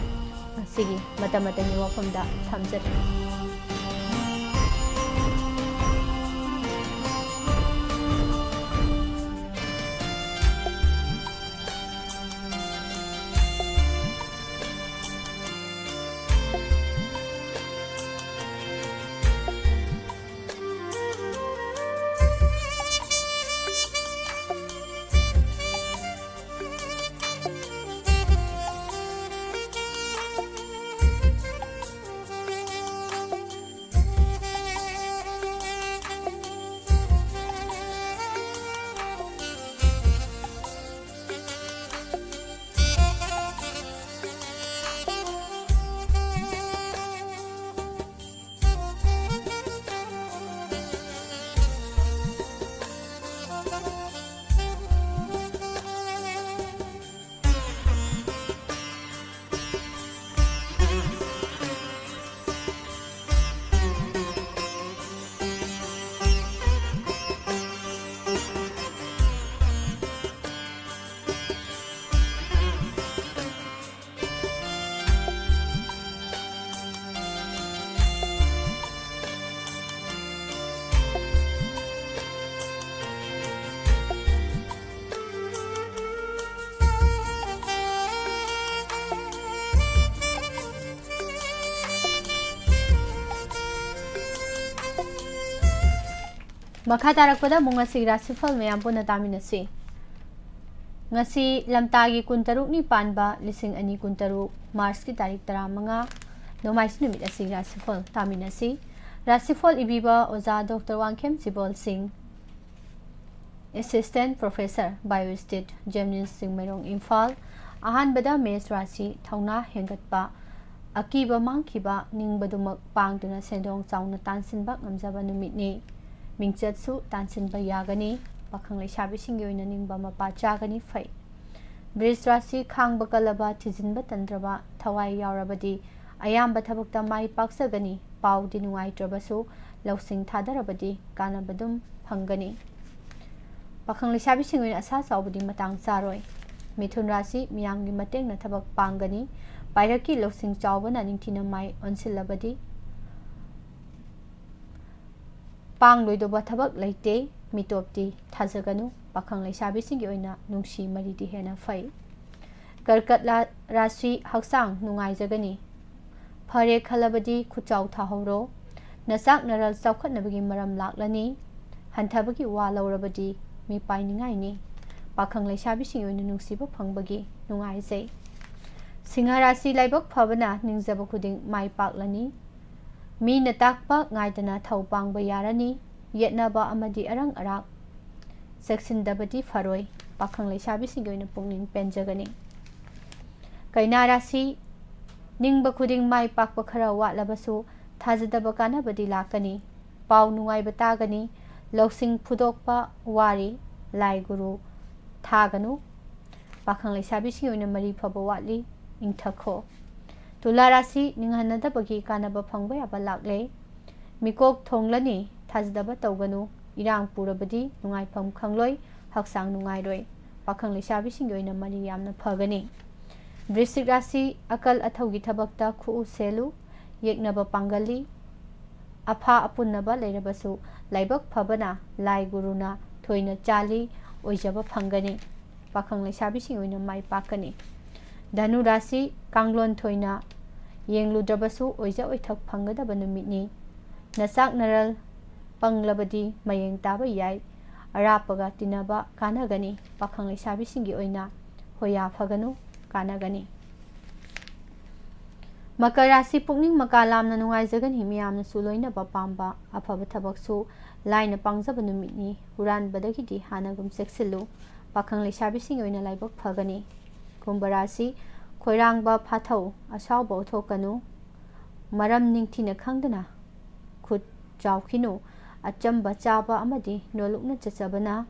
ꯉꯁꯤꯒꯤ ꯃꯇꯝ ꯃꯇꯝꯒꯤ ꯋꯥꯐꯝꯗ ꯊꯝꯖꯔꯤ꯫ ꯃꯈꯥ ꯇꯥꯔꯛꯄꯗ ꯑꯃꯨꯛ ꯉꯁꯤ ꯔꯥꯁꯤꯐꯜ ꯃꯌꯥꯝ ꯄꯨꯟꯅ ꯇꯥꯃꯤꯟꯅꯁꯤ꯫ ꯉꯁꯤ ꯂꯝꯇꯥꯒꯤ ꯀꯨꯟꯇꯔꯨꯛꯅꯤ ꯄꯥꯟꯕ, ꯂꯤꯁꯤꯡ ꯑꯅꯤ ꯀꯨꯟꯇꯔꯨꯛ, ꯃꯥꯔꯆꯀꯤ ꯇꯥꯔꯤꯛ ꯇꯔꯥꯃꯉꯥ, ꯅꯣꯡꯃꯥꯏꯖꯤꯡ ꯅꯨꯃꯤꯠ ꯑꯁꯤ ꯔꯥꯁꯤꯐꯜ ꯇꯥꯃꯤꯟꯅꯁꯤ꯫ ꯔꯥꯁꯤꯐꯜ ꯏꯕꯤꯕ ꯑꯣꯖꯥ ꯗꯣꯛꯇꯔ ꯋꯥꯡꯈꯦꯝ ꯁꯤꯕꯣꯜ ꯁꯤꯡ, Assistant Professor, Biostat, JAMNIMS, Chingmeirong, Imphal. ꯑꯍꯥꯟꯕꯗ ꯃꯦꯁ ꯔꯥꯁꯤ, ꯊꯧꯅꯥ ꯍꯦꯟꯒꯠꯄ, ꯑꯀꯤꯕ ꯃꯥꯡꯈꯤꯕ, ꯅꯤꯡꯕꯗꯨꯃꯛ ꯄꯥꯡꯗꯨꯅ ꯁꯦꯟꯗꯣꯡ ꯆꯥꯎꯅ ꯇꯥꯟꯁꯤꯟꯕ ꯉꯝꯖꯕ ꯅꯨꯃꯤꯠꯅꯤ꯫ ꯃꯤꯡꯆꯠꯁꯨ ꯇꯥꯟꯁꯤꯟꯕ ꯌꯥꯒꯅꯤ꯫ ꯄꯥꯈꯪ ꯂꯩꯁꯥꯕꯤꯁꯤꯡꯒꯤ ꯑꯣꯏꯅ ꯅꯤꯡꯕ ꯃꯄꯥ ꯆꯥꯒꯅꯤ, ꯐꯩ꯫ ꯕ꯭ꯔꯤꯖ ꯔꯥꯁꯤ, ꯈꯥꯡꯕ ꯀꯜꯂꯕ, ꯊꯤꯖꯤꯟꯕ ꯇꯟꯗ꯭ꯔꯕ, ꯊꯋꯥꯏ ꯌꯥꯎꯔꯕꯗꯤ ꯑꯌꯥꯝꯕ ꯊꯕꯛꯇ ꯃꯥꯏ ꯄꯥꯛꯆꯒꯅꯤ꯫ ꯄꯥꯎꯗꯤ ꯅꯨꯡꯉꯥꯏꯇ꯭ꯔꯕꯁꯨ ꯂꯧꯁꯤꯡ ꯊꯥꯗꯔꯕꯗꯤ ꯀꯥꯟꯅꯕ ꯑꯗꯨꯝ ꯐꯪꯒꯅꯤ꯫ ꯄꯥꯈꯪ ꯂꯩꯁꯥꯕꯤꯁꯤꯡ ꯑꯣꯏꯅ ꯑꯁꯥ ꯆꯥꯎꯕꯗꯤ ꯃꯇꯥꯡ ꯆꯥꯔꯣꯏ꯫ ꯃꯤꯊꯨꯟ ꯔꯥꯁꯤ, ꯃꯤꯌꯥꯝꯒꯤ ꯃꯇꯦꯡꯅ ꯊꯕꯛ ꯄꯥꯡꯒꯅꯤ꯫ ꯄꯥꯏꯔꯛꯀꯤ ꯂꯧꯁꯤꯡ ꯆꯥꯎꯕꯅ ꯅꯤꯡꯊꯤꯅ ꯃꯥꯏ ꯑꯣꯟꯁꯤꯜꯂꯕꯗꯤ ꯄꯥꯡꯂꯣꯏꯗꯧꯕ ꯊꯕꯛ ꯂꯩꯇꯦ꯫ ꯃꯤꯇꯣꯞꯇꯤ ꯊꯥꯖꯒꯅꯨ꯫ ꯄꯥꯈꯪ ꯂꯩꯁꯥꯕꯤꯁꯤꯡꯒꯤ ꯑꯣꯏꯅ ꯅꯨꯡꯁꯤ ꯃꯔꯤꯗꯤ ꯍꯦꯟꯅ ꯐꯩ꯫ ꯀꯔꯀꯠ ꯂꯥ-, ꯔꯥꯁꯤ, ꯍꯛꯆꯥꯡ ꯅꯨꯡꯉꯥꯏꯖꯒꯅꯤ꯫ ꯐꯔꯦ ꯈꯜꯂꯕꯗꯤ ꯈꯨꯠꯆꯥꯎ ꯊꯥꯍꯧꯔꯣ꯫ ꯅꯆꯥꯛ ꯅꯔꯜ ꯆꯥꯎꯈꯠꯅꯕꯒꯤ ꯃꯔꯝ ꯂꯥꯛꯂꯅꯤ꯫ ꯍꯟꯊꯕꯒꯤ ꯋꯥ ꯂꯧꯔꯕꯗꯤ ꯃꯤꯄꯥꯏꯅꯤꯡꯉꯥꯏꯅꯤ꯫ ꯄꯥꯈꯪ ꯂꯩꯁꯥꯕꯤꯁꯤꯡꯒꯤ ꯑꯣꯏꯅ ꯅꯨꯡꯁꯤꯕ ꯐꯪꯕꯒꯤ ꯅꯨꯡꯉꯥꯏꯖꯩ꯫ ꯁꯤꯡꯍ ꯔꯥꯁꯤ, ꯂꯥꯏꯕꯛ ꯐꯕꯅ ꯅꯤꯡꯖꯕ ꯈꯨꯗꯤꯡ ꯃꯥꯏ ꯄꯥꯛꯂꯅꯤ꯫ ꯃꯤꯅ ꯇꯥꯛꯄ ꯉꯥꯏꯗꯅ ꯊꯧ ꯄꯥꯡꯕ ꯌꯥꯔꯅꯤ꯫ ꯌꯦꯠꯅꯕ ꯑꯃꯗꯤ ꯑꯔꯪ ꯑꯔꯥꯛ ꯆꯦꯛꯁꯤꯟꯗꯕꯗꯤ ꯐꯔꯣꯏ꯫ ꯄꯥꯈꯪ ꯂꯩꯁꯥꯕꯤꯁꯤꯡꯒꯤ ꯑꯣꯏꯅ ꯄꯨꯛꯅꯤꯡ ꯄꯦꯟꯖꯒꯅꯤ꯫ ꯀꯩꯅꯥ ꯔꯥꯁꯤ, ꯅꯤꯡꯕ ꯈꯨꯗꯤꯡ ꯃꯥꯏ ꯄꯥꯛꯄ ꯈꯔ ꯋꯥꯠꯂꯕꯁꯨ ꯊꯥꯖꯗꯕ ꯀꯥꯟꯅꯕꯗꯤ ꯂꯥꯛꯀꯅꯤ꯫ ꯄꯥꯎ ꯅꯨꯡꯉꯥꯏꯕ ꯇꯥꯒꯅꯤ꯫ ꯂꯧꯁꯤꯡ ꯐꯨꯗꯣꯛꯄ ꯋꯥꯔꯤ꯫ ꯂꯥꯏ ꯒꯨꯔꯨ ꯊꯥꯒꯅꯨ꯫ ꯄꯥꯈꯪ ꯂꯩꯁꯥꯕꯤꯁꯤꯡꯒꯤ ꯑꯣꯏꯅ ꯃꯔꯤ ꯐꯕ ꯋꯥꯠꯂꯤ꯫ ꯏꯪꯊꯈꯣ꯫ ꯇꯨꯂꯥ ꯔꯥꯁꯤ, ꯅꯤꯡꯍꯟꯅꯗꯕꯒꯤ ꯀꯥꯟꯅꯕ ꯐꯪꯕ ꯌꯥꯕ ꯂꯥꯛꯂꯦ꯫ ꯃꯤꯀꯣꯛ ꯊꯣꯡꯂꯅꯤ, ꯊꯥꯖꯗꯕ ꯇꯧꯒꯅꯨ꯫ ꯏꯔꯥꯡ ꯄꯨꯔꯕꯗꯤ ꯅꯨꯡꯉꯥꯏꯐꯝ ꯈꯪꯂꯣꯏ, ꯍꯛꯆꯥꯡ ꯅꯨꯡꯉꯥꯏꯔꯣꯏ꯫ ꯄꯥꯈꯪ ꯂꯩꯁꯥꯕꯤꯁꯤꯡꯒꯤ ꯑꯣꯏꯅ ꯃꯔꯤ ꯌꯥꯝꯅ ꯐꯒꯅꯤ꯫ ꯕ꯭ꯔꯤꯁꯤꯛ ꯔꯥꯁꯤ, ꯑꯀꯜ ꯑꯊꯧꯒꯤ ꯊꯕꯛꯇ ꯈꯨꯎ ꯁꯦꯜꯂꯨ, ꯌꯦꯛꯅꯕ ꯄꯥꯡꯒꯜꯂꯤ꯫ ꯑꯐꯥ ꯑꯄꯨꯟꯅꯕ ꯂꯩꯔꯕꯁꯨ ꯂꯥꯏꯕꯛ ꯐꯕꯅ ꯂꯥꯏ ꯒꯨꯔꯨꯅ ꯊꯣꯏꯅ ꯆꯥꯜꯂꯤ, ꯑꯣꯏꯖꯕ ꯐꯪꯒꯅꯤ꯫ ꯄꯥꯈꯪ ꯂꯩꯁꯥꯕꯤꯁꯤꯡꯒꯤ ꯑꯣꯏꯅ ꯃꯥꯏ ꯄꯥꯛꯀꯅꯤ꯫ ꯙꯅꯨ ꯔꯥꯁꯤ, ꯀꯥꯡꯂꯣꯟ ꯊꯣꯏꯅ ꯌꯦꯡꯂꯨꯗ꯭ꯔꯕꯁꯨ ꯑꯣꯏꯖ ꯑꯣꯏꯊꯛ ꯐꯪꯒꯗꯕ ꯅꯨꯃꯤꯠꯅꯤ꯫ ꯅꯆꯥꯛ ꯅꯔꯜ ꯄꯪꯂꯕꯗꯤ ꯃꯌꯦꯡ ꯇꯥꯕ ꯌꯥꯏ꯫ ꯑꯔꯥꯞꯄꯒ ꯇꯤꯟꯅꯕ ꯀꯥꯟꯅꯒꯅꯤ꯫ ꯄꯥꯈꯪ ꯂꯩꯁꯥꯕꯤꯁꯤꯡꯒꯤ ꯑꯣꯏꯅ ꯍꯣꯌꯥ ꯐꯒꯅꯨ, ꯀꯥꯟꯅꯒꯅꯤ꯫ ꯃꯀꯔ ꯔꯥꯁꯤ, ꯄꯨꯛꯅꯤꯡ ꯃꯀꯥ ꯂꯥꯝꯅ ꯅꯨꯡꯉꯥꯏꯖꯒꯅꯤ꯫ ꯃꯤꯌꯥꯝꯅꯁꯨ ꯂꯣꯏꯅꯕ ꯄꯥꯝꯕ꯫ ꯑꯐꯕ ꯊꯕꯛꯁꯨ ꯂꯥꯏꯅ ꯄꯥꯡꯖꯕ ꯅꯨꯃꯤꯠꯅꯤ꯫ ꯍꯨꯔꯥꯟꯕꯗꯒꯤꯗꯤ ꯍꯥꯟꯅꯒꯨꯝ ꯆꯦꯛꯁꯤꯜꯂꯨ꯫ ꯄꯥꯈꯪ ꯂꯩꯁꯥꯕꯤꯁꯤꯡꯒꯤ ꯑꯣꯏꯅ ꯂꯥꯏꯕꯛ ꯐꯒꯅꯤ꯫ ꯀꯨꯝꯚ ꯔꯥꯁꯤ, ꯈꯣꯏꯔꯥꯡꯕ ꯐꯥꯊꯧ, ꯑꯁꯥꯎꯕ ꯎꯠꯊꯣꯛꯀꯅꯨ꯫ ꯃꯔꯝ ꯅꯤꯡꯊꯤꯅ ꯈꯪꯗꯅ ꯈꯨꯠ ꯆꯥꯎꯈꯤꯅꯨ꯫ ꯑꯆꯝꯕ ꯆꯥꯕ ꯑꯃꯗꯤ ꯅꯣꯂꯨꯛꯅ ꯆꯠꯆꯕꯅ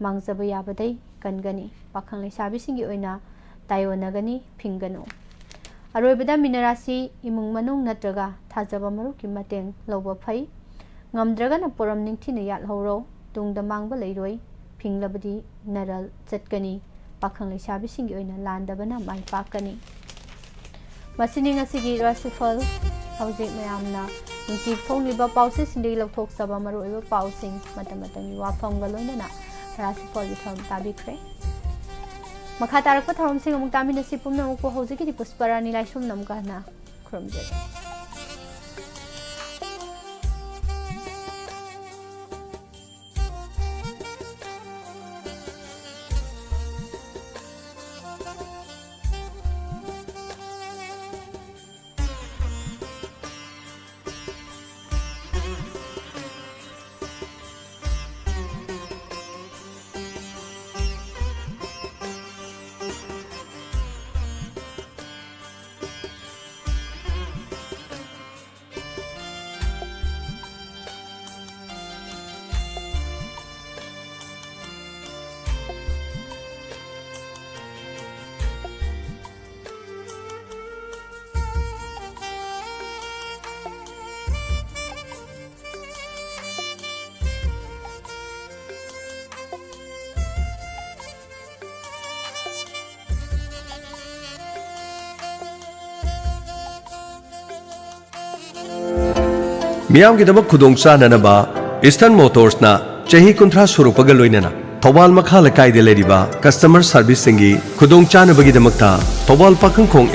ꯃꯥꯡꯖꯕ ꯌꯥꯕꯗꯩ ꯀꯟꯒꯅꯤ꯫ ꯄꯥꯈꯪ ꯂꯩꯁꯥꯕꯤꯁꯤꯡꯒꯤ ꯑꯣꯏꯅ ꯇꯥꯏꯑꯣꯟꯅꯒꯅꯤ, ꯐꯤꯡꯒꯅꯨ꯫ ꯑꯔꯣꯏꯕꯗ ꯃꯤꯅ ꯔꯥꯁꯤ, ꯏꯃꯨꯡ ꯃꯅꯨꯡ ꯅꯠꯇ꯭ꯔꯒ ꯊꯥꯖꯕ ꯃꯔꯨꯞꯀꯤ ꯃꯇꯦꯡ ꯂꯧꯕ ꯐꯩ꯫ ꯉꯝꯗ꯭ꯔꯒꯅ ꯄꯣꯔꯝ ꯅꯤꯡꯊꯤꯅ ꯌꯥꯠꯍꯧꯔꯣ꯫ ꯇꯨꯡꯗ ꯃꯥꯡꯕ ꯂꯩꯔꯣꯏ꯫ ꯐꯤꯡꯂꯕꯗꯤ ꯅꯔꯜ ꯆꯠꯀꯅꯤ꯫ ꯄꯥꯈꯪ ꯂꯩꯁꯥꯕꯤꯁꯤꯡꯒꯤ ꯑꯣꯏꯅ ꯂꯥꯟꯗꯕꯅ ꯃꯥꯏ ꯄꯥꯛꯀꯅꯤ꯫ ꯃꯁꯤꯅꯤ ꯉꯁꯤꯒꯤ ꯔꯥꯁꯤꯐꯜ꯫ ꯍꯧꯖꯤꯛ ꯃꯌꯥꯝꯅ ꯅꯨꯡꯇꯤ ꯐꯣꯡꯂꯤꯕ ꯄꯥꯎꯆꯦꯁꯤꯡꯗꯒꯤ ꯂꯧꯊꯣꯛꯆꯕ ꯃꯔꯨꯑꯣꯏꯕ ꯄꯥꯎꯁꯤꯡ, ꯃꯇꯝ ꯃꯇꯝꯒꯤ ꯋꯥꯐꯝꯒ ꯂꯣꯏꯅꯅ ꯔꯥꯁꯤꯐꯜꯒꯤ ꯊꯧꯔꯝ ꯇꯥꯕꯤꯈ꯭ꯔꯦ꯫ ꯃꯈꯥ ꯇꯥꯔꯛꯄ ꯊꯧꯔꯝꯁꯤꯡ ꯑꯃꯨꯛ ꯇꯥꯃꯤꯟꯅꯁꯤ꯫ ꯄꯨꯝꯅꯃꯛꯄꯨ ꯍꯧꯖꯤꯛꯀꯤꯗꯤ ꯄꯨꯁꯄꯔꯥꯅꯤ ꯂꯥꯏꯁ꯭ꯔꯝꯅ ꯑꯃꯨꯛꯀ ꯍꯟꯅ ꯈꯨꯔꯨꯝꯖꯔꯤ꯫ ꯃꯤꯌꯥꯝꯒꯤꯗꯃꯛ ꯈꯨꯗꯣꯡ ꯆꯥꯅꯅꯕ ꯏꯁꯇꯔꯟ ꯃꯣꯇꯣꯔꯁꯅ ꯆꯍꯤ ꯀꯨꯟꯊ꯭ꯔꯥ ꯁꯨꯔꯛꯄꯒ ꯂꯣꯏꯅꯅ ꯊꯧꯕꯥꯜ ꯃꯈꯥ ꯂꯩꯀꯥꯏꯗ ꯂꯩꯔꯤꯕ ꯀꯁꯇꯃꯔ ꯁꯥꯔꯚꯤꯁꯁꯤꯡꯒꯤ ꯈꯨꯗꯣꯡ ꯆꯥꯅꯕꯒꯤꯗꯃꯛꯇ ꯊꯧꯕꯥꯜ ꯄꯥꯈꯪꯈꯣꯡ